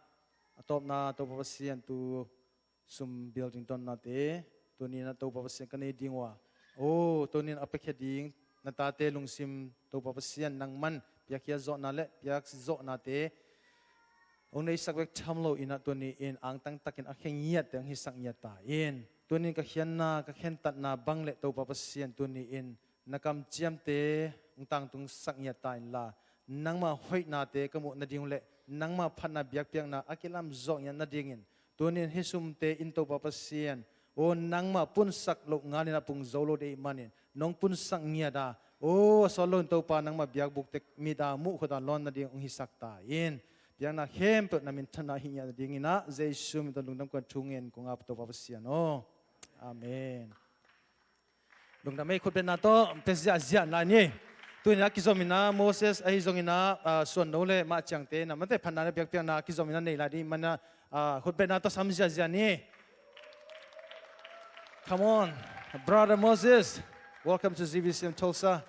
a tawpna Topa Pasian tu sum building donnate tuninah Topa Pasian ka nei ding uh a o tunin a piakhia ding na tate lungsim Topa Pasian nangman piakkhiat zawhna le piak zawhnate hong neisak bek tham lo in ah tuni in angtang takin a khe ngiatte hong hisak ngiat ta in. Tuni in ka khiatna, ka khentatna bang le Topa Pasian tuni in na kamciamte hong tangtungsak ngiat ta inla, nangma hoihnate ka muh nading uh le nangma phatna biakpiakna a kilamzawh ngiat nadingin tuni in hih sumte in Topa Pasian aw, nangma punsak loh ngalin a pung zo lo deih manin nong punsak ngiat a, aw, a sawt loin Topa nangma biakbukte mit a muhkhuat a lawn nading hong hisak ta in. Biakna khempeuh na minthanna hih ngiat nadingin ah Jesu min tawh lungdam kong thu ngen kong ap Topa Pasian aw. Amen. Lungdam ei, khutbetna tawh pia ziahziah lai ni. Tuni a kizom in ah Moses ahi zongin ah, ah, suan no le mah ciangte na mate phatna le biakpiakna kizom in ah nei lai ding man ah, ah, khutbetna tawh sam ziahziah ni. Come on, brother Moses. Welcome to Z B C M Tulsa. Are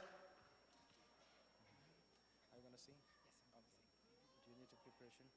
you gonna sing? Do you need some preparation?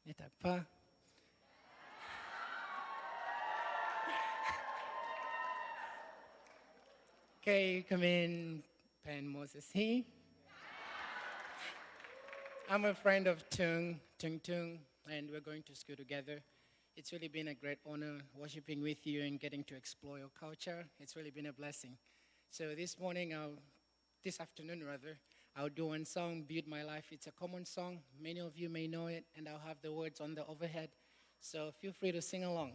Nitak pha. Okay, ka min pen Moses hi. I'm a friend of Tung, Tung Tung, and we're going to school together. It's really been a great honor worshiping with you and getting to explore your culture. It's really been a blessing. So this morning, I'll, this afternoon rather, I'll do one song, Build My Life. It's a common song. Many of you may know it, and I'll have the words on the overhead. So feel free to sing along.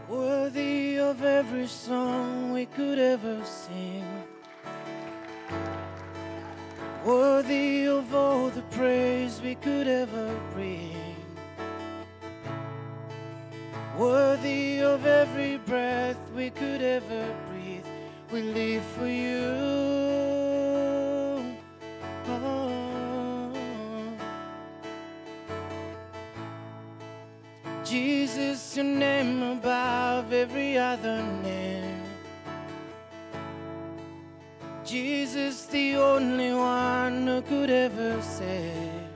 Worthy of every song we could ever sing. Worthy of all the praise we could ever bring. Worthy of every breath we could ever breathe. We live for you. Oh. Jesus, your name above every other name. Jesus, the only one who could ever save.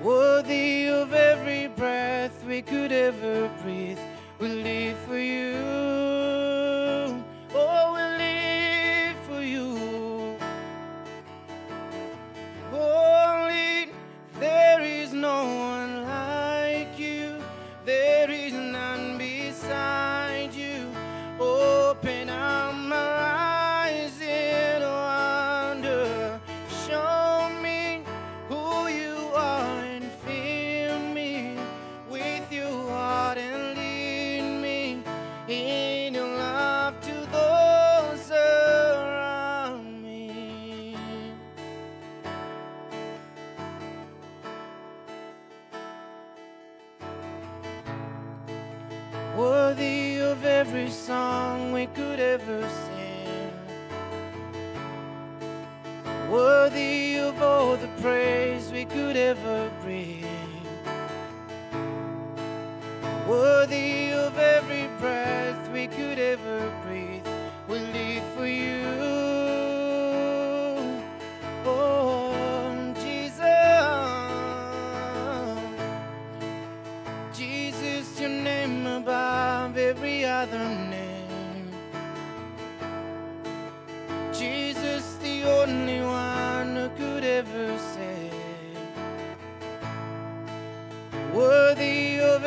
Worthy of every breath we could ever breathe, we live for you. Oh, we live for you. Holy, there is no one like you. There is none beside you. Open up my eyes in wonder. Show me who you are and fill me with your heart and lead me in your love to those around me. Worthy of every song we could ever sing. Worthy of all the praise we could ever bring. Worthy of every breath we could ever breathe. We live for you. Oh, Jesus. Jesus, your name above every other name. Jesus, the only one who could ever save. Worthy of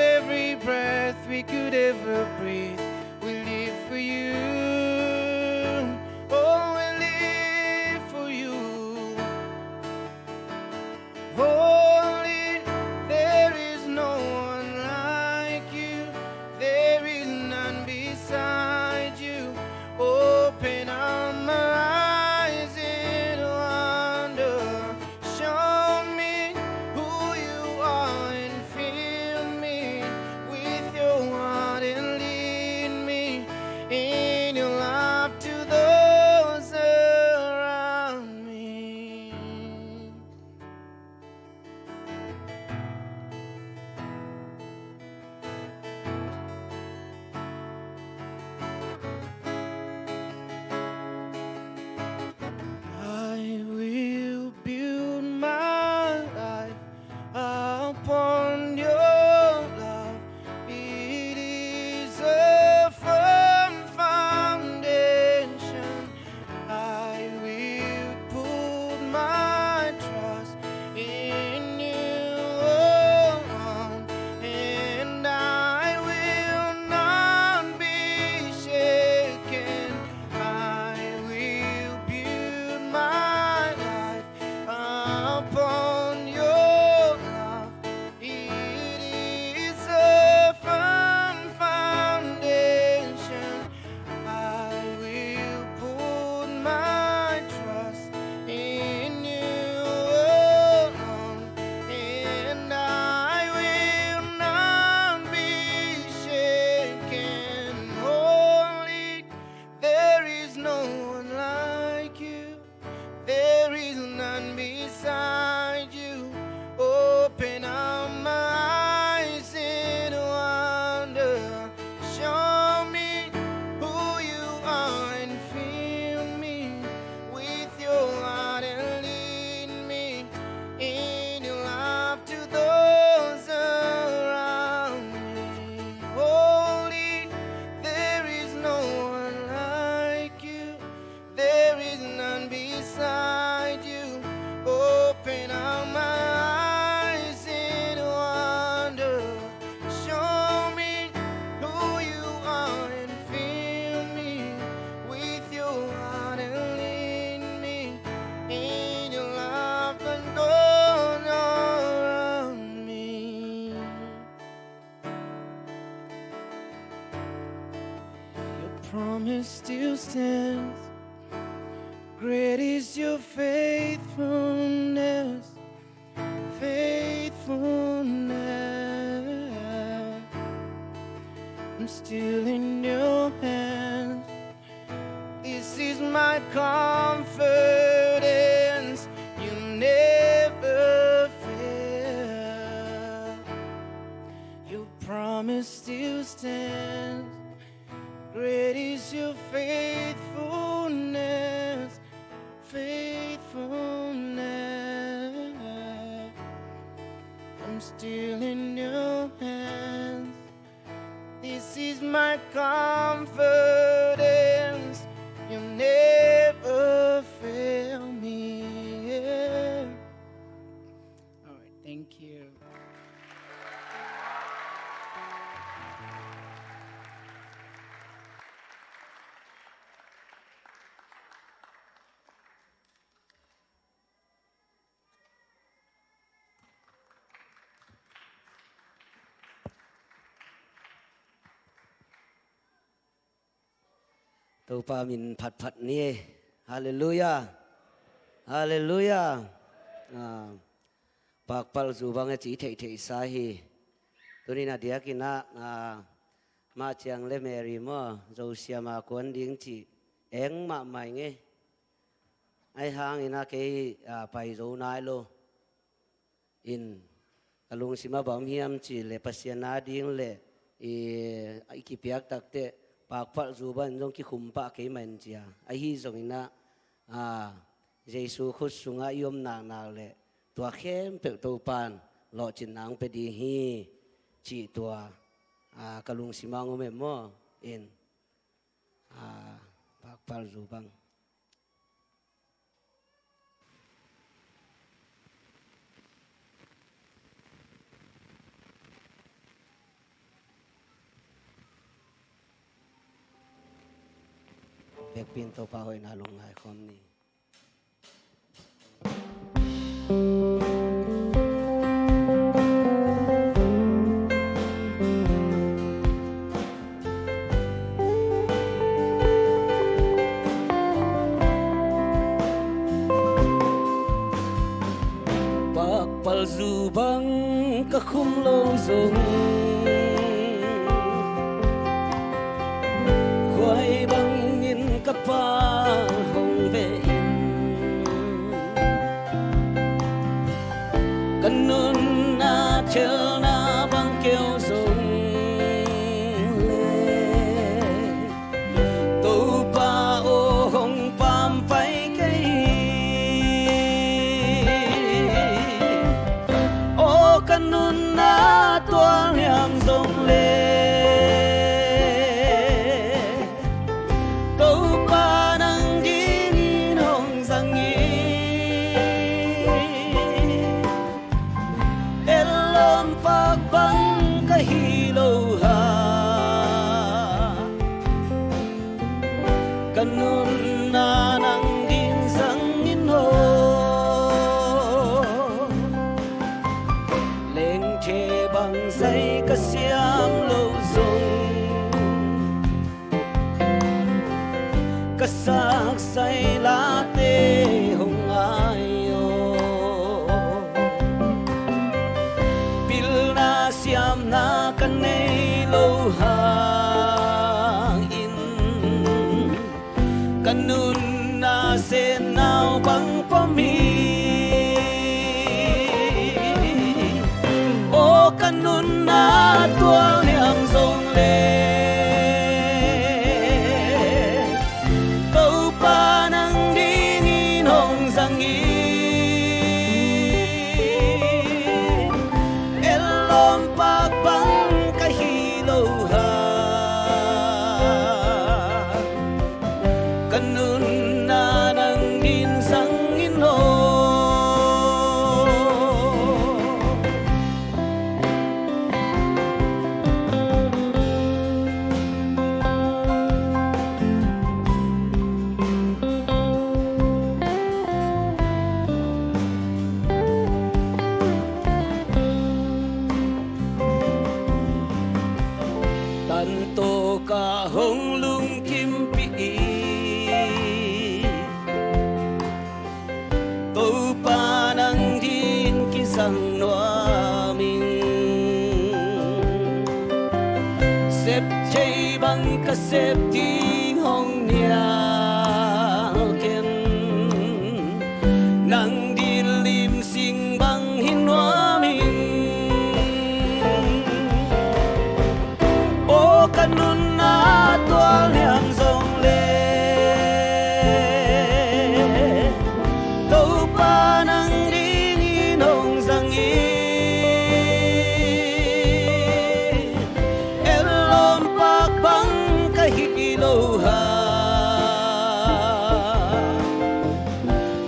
still stands. Great is your faithfulness, faithfulness. I'm still in your hands. This is my confidence. You never fail. Your promise still stands. Great is your faithfulness, faithfulness. I'm still in your hands. This is my confidence. You never fail me. Yeah. All right, thank you. Topa min phatphat ni. Halleluiah. Halleluiah. Ah, pakpalzu bang a ci theihtheihsa hi. Tunin a diakin ah, ah, mah ciang le Mary maw, Zosiam a kuan ding ci eng mahmah ing e. Ahi hangin ah kei, ah, pai zo nai lo. In ka lungsim ah bang hiam cih leh Pasian ading le i, i kipiak takteh pakpalzu bangin zong kikhum pah kei mah in ci a. Ahi zongin ah, ah, Jesu khut sungah i om naknak le tua khempeuh Topan lawhcinna hong pia ding hi cih tua, ah, ka lungsim ah hong om e maw. In, ah, pakpalzu bang. Vekpi in Topa hoihna lungngai khawm ni. Pakpalzu bang ka khum lo zong, khuai bangin ka Pa hong ve in, ka nunna khelhna bang keu zong le, Topa aw hong pampai kei. Aw ka nunna tualniam zong le, Topa nang dingin hong zang in. Ellawm pak bang ka hi lo hang, ka nunna nang ding zang in aw. Lengthe bang zai ka siam lo zong, ka saksai late hong ngai aw. Pilna siamna ka nei lo hangin, ka nunna sennau bang pom hi. Aw ka nunna tualniam zong le, Topa nang dingin hong zang in. Ellawm pak bang ka hi lo hang, ka nunna nang ding zang in aw. nuam ing. Sep thei bang ka sep ding hong nial ken, nang din limsing bang hi nuam ing. Aw ka nunna tual niam zong le, Topa nang dingin hong zang in, ellawm pak bang ka hi lo ha.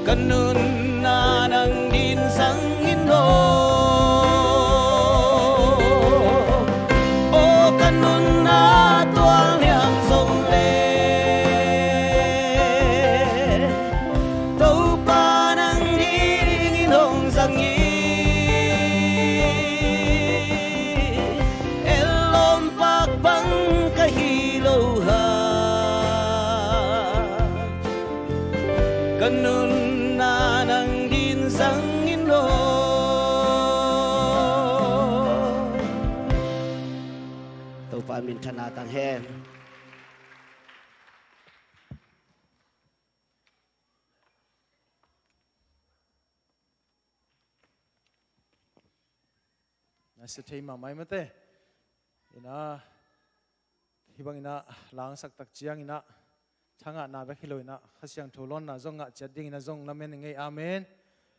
Ka nunna nang din zang in aw. Aw ka nunna tual niam zong le, Topa nang dingin hong zang in, ellawm pak bang ka hi lo ha. Ka nunna nang din zang in aw. Topa minthanna tang hen. Na sia thei mahmah mate. Ina, hih bang ina langsak tak ciang ina, thangahna bek hi lo ina, Kha Siangtho lawnna zong ngah ciat ding ina zong lamen ing ei. Amen.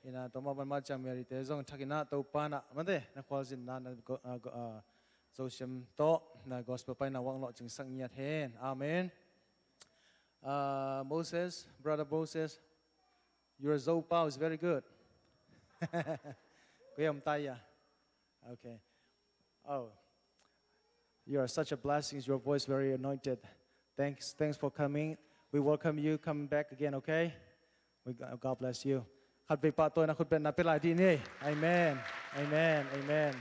Ina, tua mah ban mah ciang Mary te zong thak ina, Topa na mate, na khualzinna, na go-, ah, go-, ah, Zosiam tawh na gospel paina wang lawh cingsak ngiat hen. Amen. Uh, Moses, brother Moses, your Zopau is very good. Kuyam taya. Okay. Oh, you are such a blessing. Your voice very anointed. Thanks, thanks for coming. We welcome you. Come back again, okay? We, God bless you. Khatvei pahtawi na khutbetna pia lai dih ni. Amen. Amen. Amen.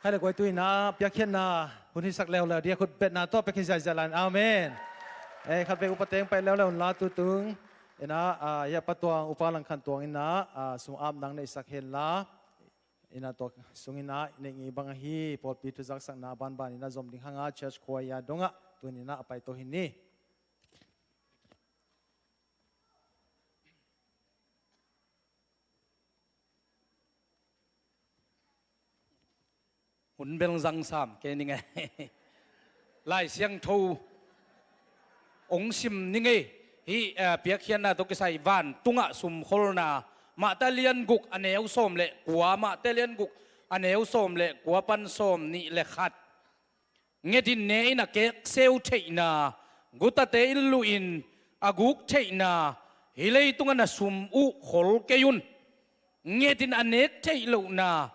Khai le guai tu ina piakkhiatna hun hisak leuleu dih a khutbetna tawh piakkhiat ziahziah lai. Amen. Eh, khatvei upa teng pai leuleu unla tutung ina, ah, ya patuang upa langkhan tuang ina, ah, sum ap nang neihsak henla. Ina tua sung ina neih ngei bang ahi pawlpi thuzaksakna banban ina zom ding hanga church choir dongah tun ina a pai to hi ni. Hun bel zang sam kei ning e. Lai Siangtho ong sim ning e. Hih, eh, piakkhiatna tawh kisai vantungah sumkholna Mate lian guk a neu sawm le kua, Mate lian guk a neu sawm le kua pan sawm nih le khat. Nget in ne in a kekseu theihna, gutate in luh in a guk theihna, hih leitungah na sum uh khol kei un. Nget in a nek theih lohna,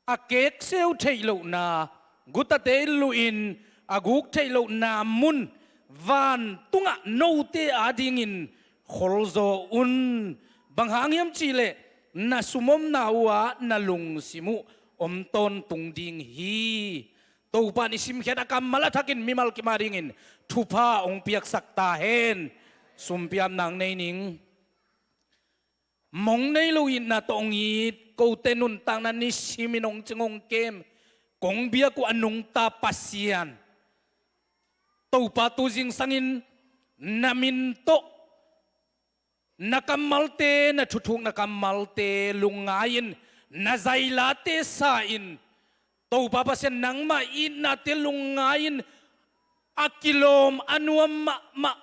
a kekseu theih lohna, gutate in luh in a guk theih lohna mun vantungah note adingin kholzaw un. Bang hang hiam cihleh na sumomna uhah na lungsim uh om tawntung ding hi. Topa in i simkhiat a kammal a thakin mimal kim adingin thupha hong piaksak ta hen. Sumpiapna hong nei ning. Mong nei lo itna tawh hong it kote nuntakna nisimin hong cing hong kem, kong biak uh a nungta Pasian, Topa tu zingsangin na min tawh na kammalte, na thuthukna kammalte lungngai-in, na zailate sa-in, Topa Pasian nangmah itnate lungngai-in a kilawm a nuam mahmah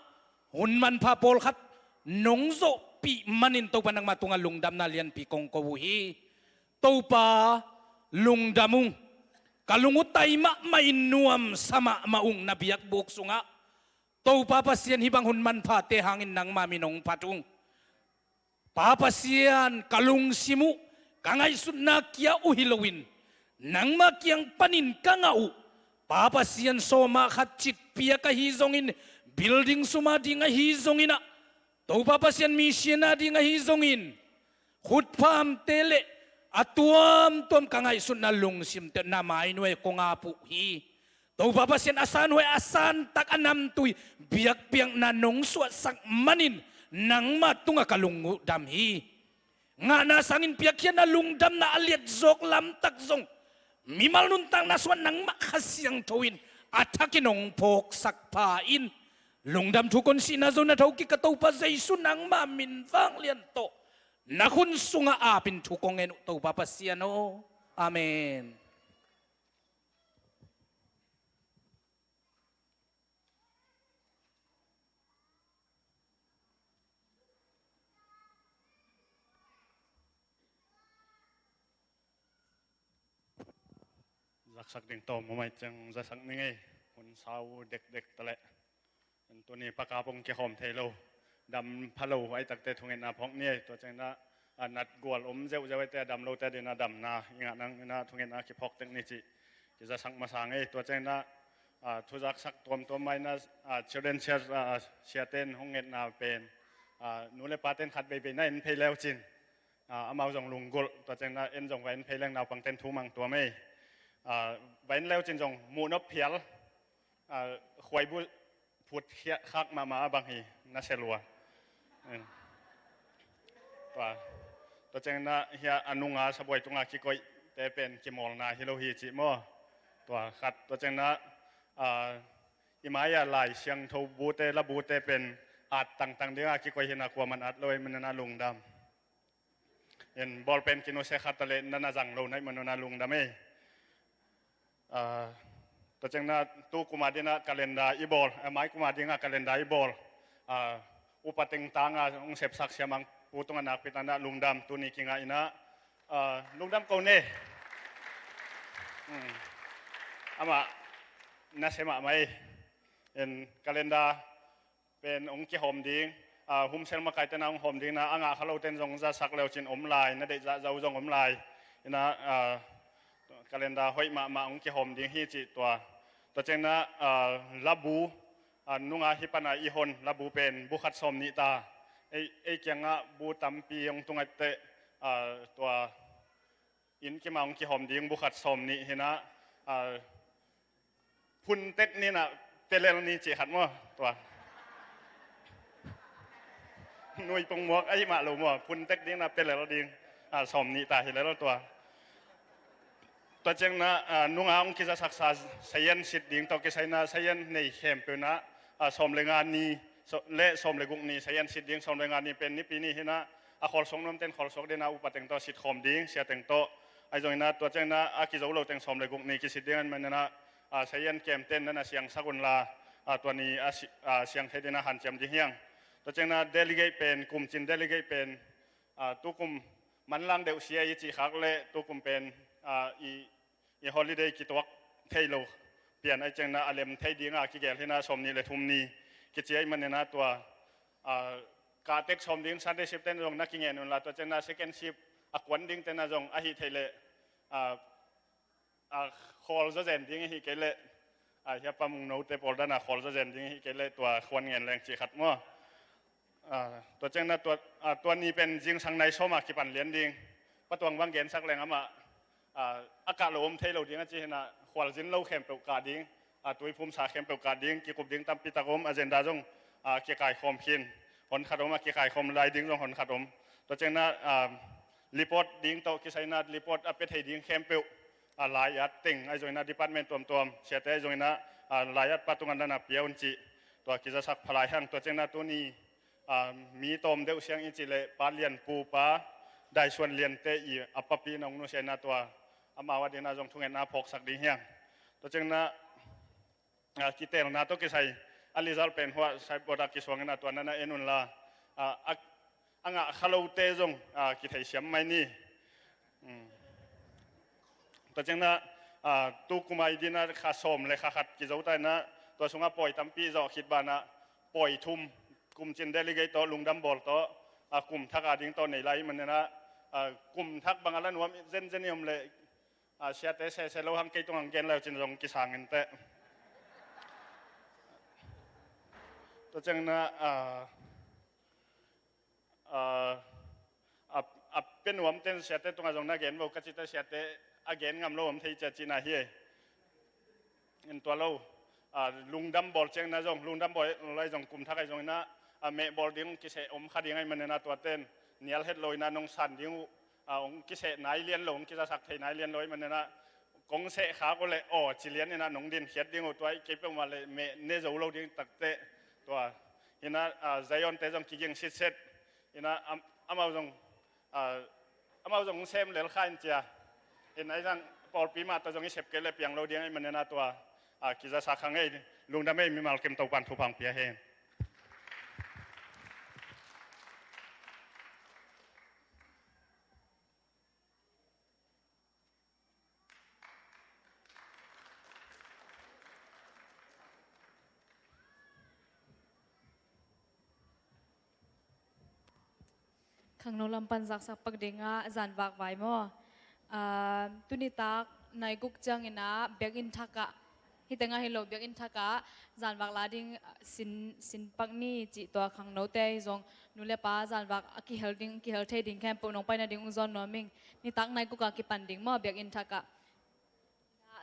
hun manpha pawlkhat nong zawhpih manin Topa nangmah tungah lungdamna lianpi kong ko uh hi. Topa lungdam ung. Ka lung uh tai mahmahin nuamsa mahmah ung na biakbuk sungah. Topa Pasian hih bang hun manphate hangin nangmah min hong phat ung. Pa Pasian ka lungsim uh, ka ngaihsutna kia uh hi loin nangmah kiang panin ka ngah uh. Pa Pasian sawma khat citpiak ahi zongin, building suma ding ahi zongin ah, Topa Pasian mission a ding ahi zongin, khutphamte le a tuamtuam ka ngaihsutna lungsimte na mainuai kong ap uh hi. Topa Pasian a sanhuai a santak a namtui biakpiakna nong suahsak manin nangmah tungah ka lung uh dam hi. ngahna sangin piakkhiatna, lungdamna a liatzawk lamtak zong mimal nuntakna sungah nangmah Kha Siangtho in a thakin hong phawksak pha in. Lungdam thu kong sihna zong na thokik ka Topa Jesu, nangmah min vanglian tawh na hun sungah aapin thu kong ngen uh Topa Pasian aw. Amen. Zaksak ding tawm a mai ciang zaksak ning ei. Hun sau dekdek taleh. Tuni pakap hong kikhawm thei lo, dam pha lo, ai takte thungetna phawk ni ei. Tua ciangin ah, a nat gual om zeuhzeuh aite, a dam lote adingin ah damna i ngah nadingin ah thungetna kiphawk tek ni cih kizaksak masa ing ei. Tua ciangin ah, a, thu zaksak tuamtuam mah in ah, a, children church, a, siate in hong ngetna pen, a, nu le pate in khat veivei na en phei leucin, a, amau zong lunggulh. Tua ciangin ah en zong va en phei leng naupangte in thu mang tuam ei. A, va en leucin zong muhnop phial, a, khuaibu phut khia khak mahmah a bang hi, na se lua. Tua, tua ciangin ah hiah a nunga sabuai tunga kikoihte pen kimawlna hi lo hi cih maw? Tua khat. Tua ciangin ah, a, i mai-ah Lai Siangtho bute, labute pen at tangtang dingin kikoih hi in ah kuaman at lo ahih manin ah lungdam. In bawlpen kinusia khat taleh na na zang lo na hih manin ah lungdam ei. A, tua ciangin ah tu kum adingin ah calendar i bawl, a, mai kum adingin ah calendar i bawl, a, upa teng tangin hong sepsak siamang pu tungah nakpi takin ah lungdam tuni kingah in ah, a, lungdam ko ne. Hmm. Amah na se mahmah ei. In calendar pen hong kihawm ding, a, humsel makaite in ah hong hawm ding in ah, a ngah kha lote in zong zaksak leucin om lai, na deih zahzah uh zong om lai. In ah, a, calendar hoih mahmah hong kihawm ding hi cih tua. Tua ciangin ah, a, labu, a, nunga hih panin ah i hon labu pen bu khat sawm nih ta. Ei, ei kiangah bu tampi hong tung ahih teh, a, tua inn kim ah hong kihawm ding bu khat sawm nih hi in ah, a, phun tek ni in ah pelel ni cih khat maw, tua. Nui pongmuak ahih mah lo maw, phun tek ding in ah pelel ding, a, sawm nih ta hi lel tua. Tua ciangin ah, a, nunga hong kizasaksa sayan sit ding tawh kisai in ah sayan nei khempeuh in ah, a, sawm le nga ni, so, le sawm le guk ni, sayan sit ding sawm le nga ni pen Nipi ni hi in ah, a khawlsuak nuamte in khawlsuak dingin ah upa teng tawh sit khawm ding, sia teng tawh. Ahi zongin ah tua ciangin ah a kizo lo teng sawm le guk ni kisit ding ahih manin ah, a, sayan kemte in na na siangsak un la, a, tua ni a si-, a, siang thei dingin ah hanciam ding hi hang. Tua ciangin ah delegate pen, kumcin delegate pen, a, tu kum manlang deuh sia i cih khak leh tu kum pen, a, i, i holiday kituak thei lo pian ahih ciangin ah a lem thei dingin ah kigel hi in ah sawm nih le thum ni kici ahih manin ah tua, a, kah tek sawm ding Sunday shift te in zong na kingen un la, tua ciangin ah second shift a kuan dingte in ah zong ahih theih leh, a, a, khawl zawzen ding ahih kei leh, a, hiah Pa Mung Note pawl dan a khawl zawzen ding ahih kei leh tua khuan ngen leng cih khat maw? A, tua ciangin ah tua, a, tua ni pen zingsang nai sawm a kipan lian ding. Pa Tuang bang gensak leng amah, a, a kah lo om thei lo ding a ci hi in ah khualzin lo khempeuh kah ding, a, tuiphumsa khempeuh kah ding, kikup ding tampi tak om, agenda zong, a, kikaikhawm khin. Hon khat om a kikaikhawm lai ding zong hon khat om. Tua ciangin ah, a, report ding tawh kisai in ah report a pia thei ding khempeuh, a, lai-at teng ahi zongin ah department tuamtuam siate ahi zongin ah, a, lai-at pa tungah na na pia un cih tua kizasak pha lai hang. Tua ciangin ah tuni, a, mi tawm deuh siang i cih leh Pa Lian Pu, Pa Dai Suan Liante i a papi in ah hong nusia in ah tua amau adingin ah zong thungetna phawksak ding hi hang. Tua ciangin ah, a, kitelna tawh kisai a result pen huah sideboard ah kisuang in ah tua na na en un la, a, a, a ngah kha lote zong, a, kitheisiam mai ni. Um. Tua ciangin ah, a, tu kum a i dingin ah kha sawm le kha khat kizo ta in ah tua sungah pawi tampi zawh khit banah pawi thum, kumcin delegate tawh, lungdam bawl tawh, a, kum thak a ding tawh nei lai ahih manin ah, a, kum thak bang a la nuam zenzen i om leh, a, siate sese lo hang kei tungah gen leucin zong kisang in teh. Tua ciangin ah, a, a, a, a pia nuamte in siate tungah zong na gen vo ka cih teh siate a gen ngam lo om thei cia cihna hi ei. In tua lo, a, lungdam bawl ciangin ah zong, lungdam bawl lai zong kum thak ahi zongin ah, a, meh bawl ding kiseh om kha ding ahih manin ah tuate in nial het lo in ah nong san ding uh, ah, hong kiseh nai lian lo, hong kizasak thei nai lian lo ahih manin ah kong seh khak uh leh aw ci lian in ah nong dinkhiat ding uh, tua ahih kei peuhmah leh meh ne zo lo ding takteh. Tua hi in ah, ah, Zion-te zong kiging sitset in ah, am-, amau zong, ah, amau zong sem lel kha in cia. In ah ahi zong pawlpi mah tawh zong i sep kei leh piang lo ding ahih manin ah tua, ah, kizasak kha ing ei. Lungdam ei, mimal kim, Topa'n thupha hong pia hen. Khangno lam pan zaksak pak ding ah zanvak vai maw? Ah, tu nitak nai guk ciangin ah biakinn thak ah, hih teng ah hi lo, biakinn thak ah zanvak la ding, ah, sin, sin pak ni cih tua khangnote ahi zong, nu le pa zanvak a kihel ding, kihel thei ding khempeuh nong pai nading hong zawn nuam ing. Nitak nai guk ah kipan ding maw, biakinn thak ah.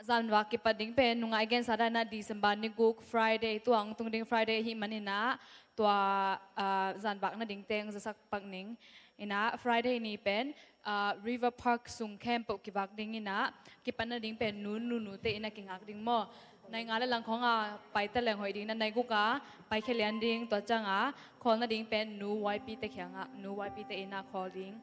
Zanvak kipan ding pen nungah i gensa dan in ah December ni guk Friday, tua hong tung ding Friday ahih manin ah tua, ah, zanvak nading teng zasak pak ning. In ah Friday ni pen, ah, River Park sung khempeuh kivak ding in ah kipan nading pen nu, nunute in ah kingak ding maw? Nai nga le lang khawng a pai taleng hoih ding in ah nai guk ah paikhia lian ding, tua ciang ah khawl nading pen nu Y P-te kiangah, nu Y P-te in ah khawl ding.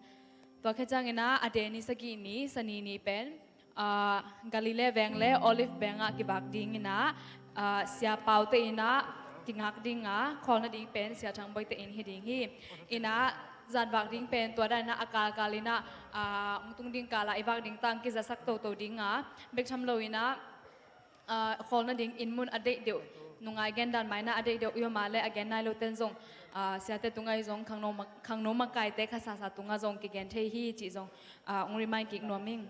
Tua khit ciangin ah a deni sagih ni, Sani ni pen, ah, Galilee veng le Olive veng ah kivak ding in ah, ah, siapaute in ah kingak ding a, khawl nading pen Sia Thang Boite inn hi ding hi. In ah zanvak ding pen tua dan in ah a kalkal in ah, ah, hong tung ding kal ah i vak ding tang kizasak toto ding a, bek tham lo in ah, ah, khawl nading inn mun a deih deuh, nungah i gen dan mah in ah a deih deuh i om a leh a gen nai lote'n zong, ah, siate tungah zong khangno mak-, khangno makaite khasasa tungah zong kigen thei hi cih zong, ah, hong remind kik nuam ing.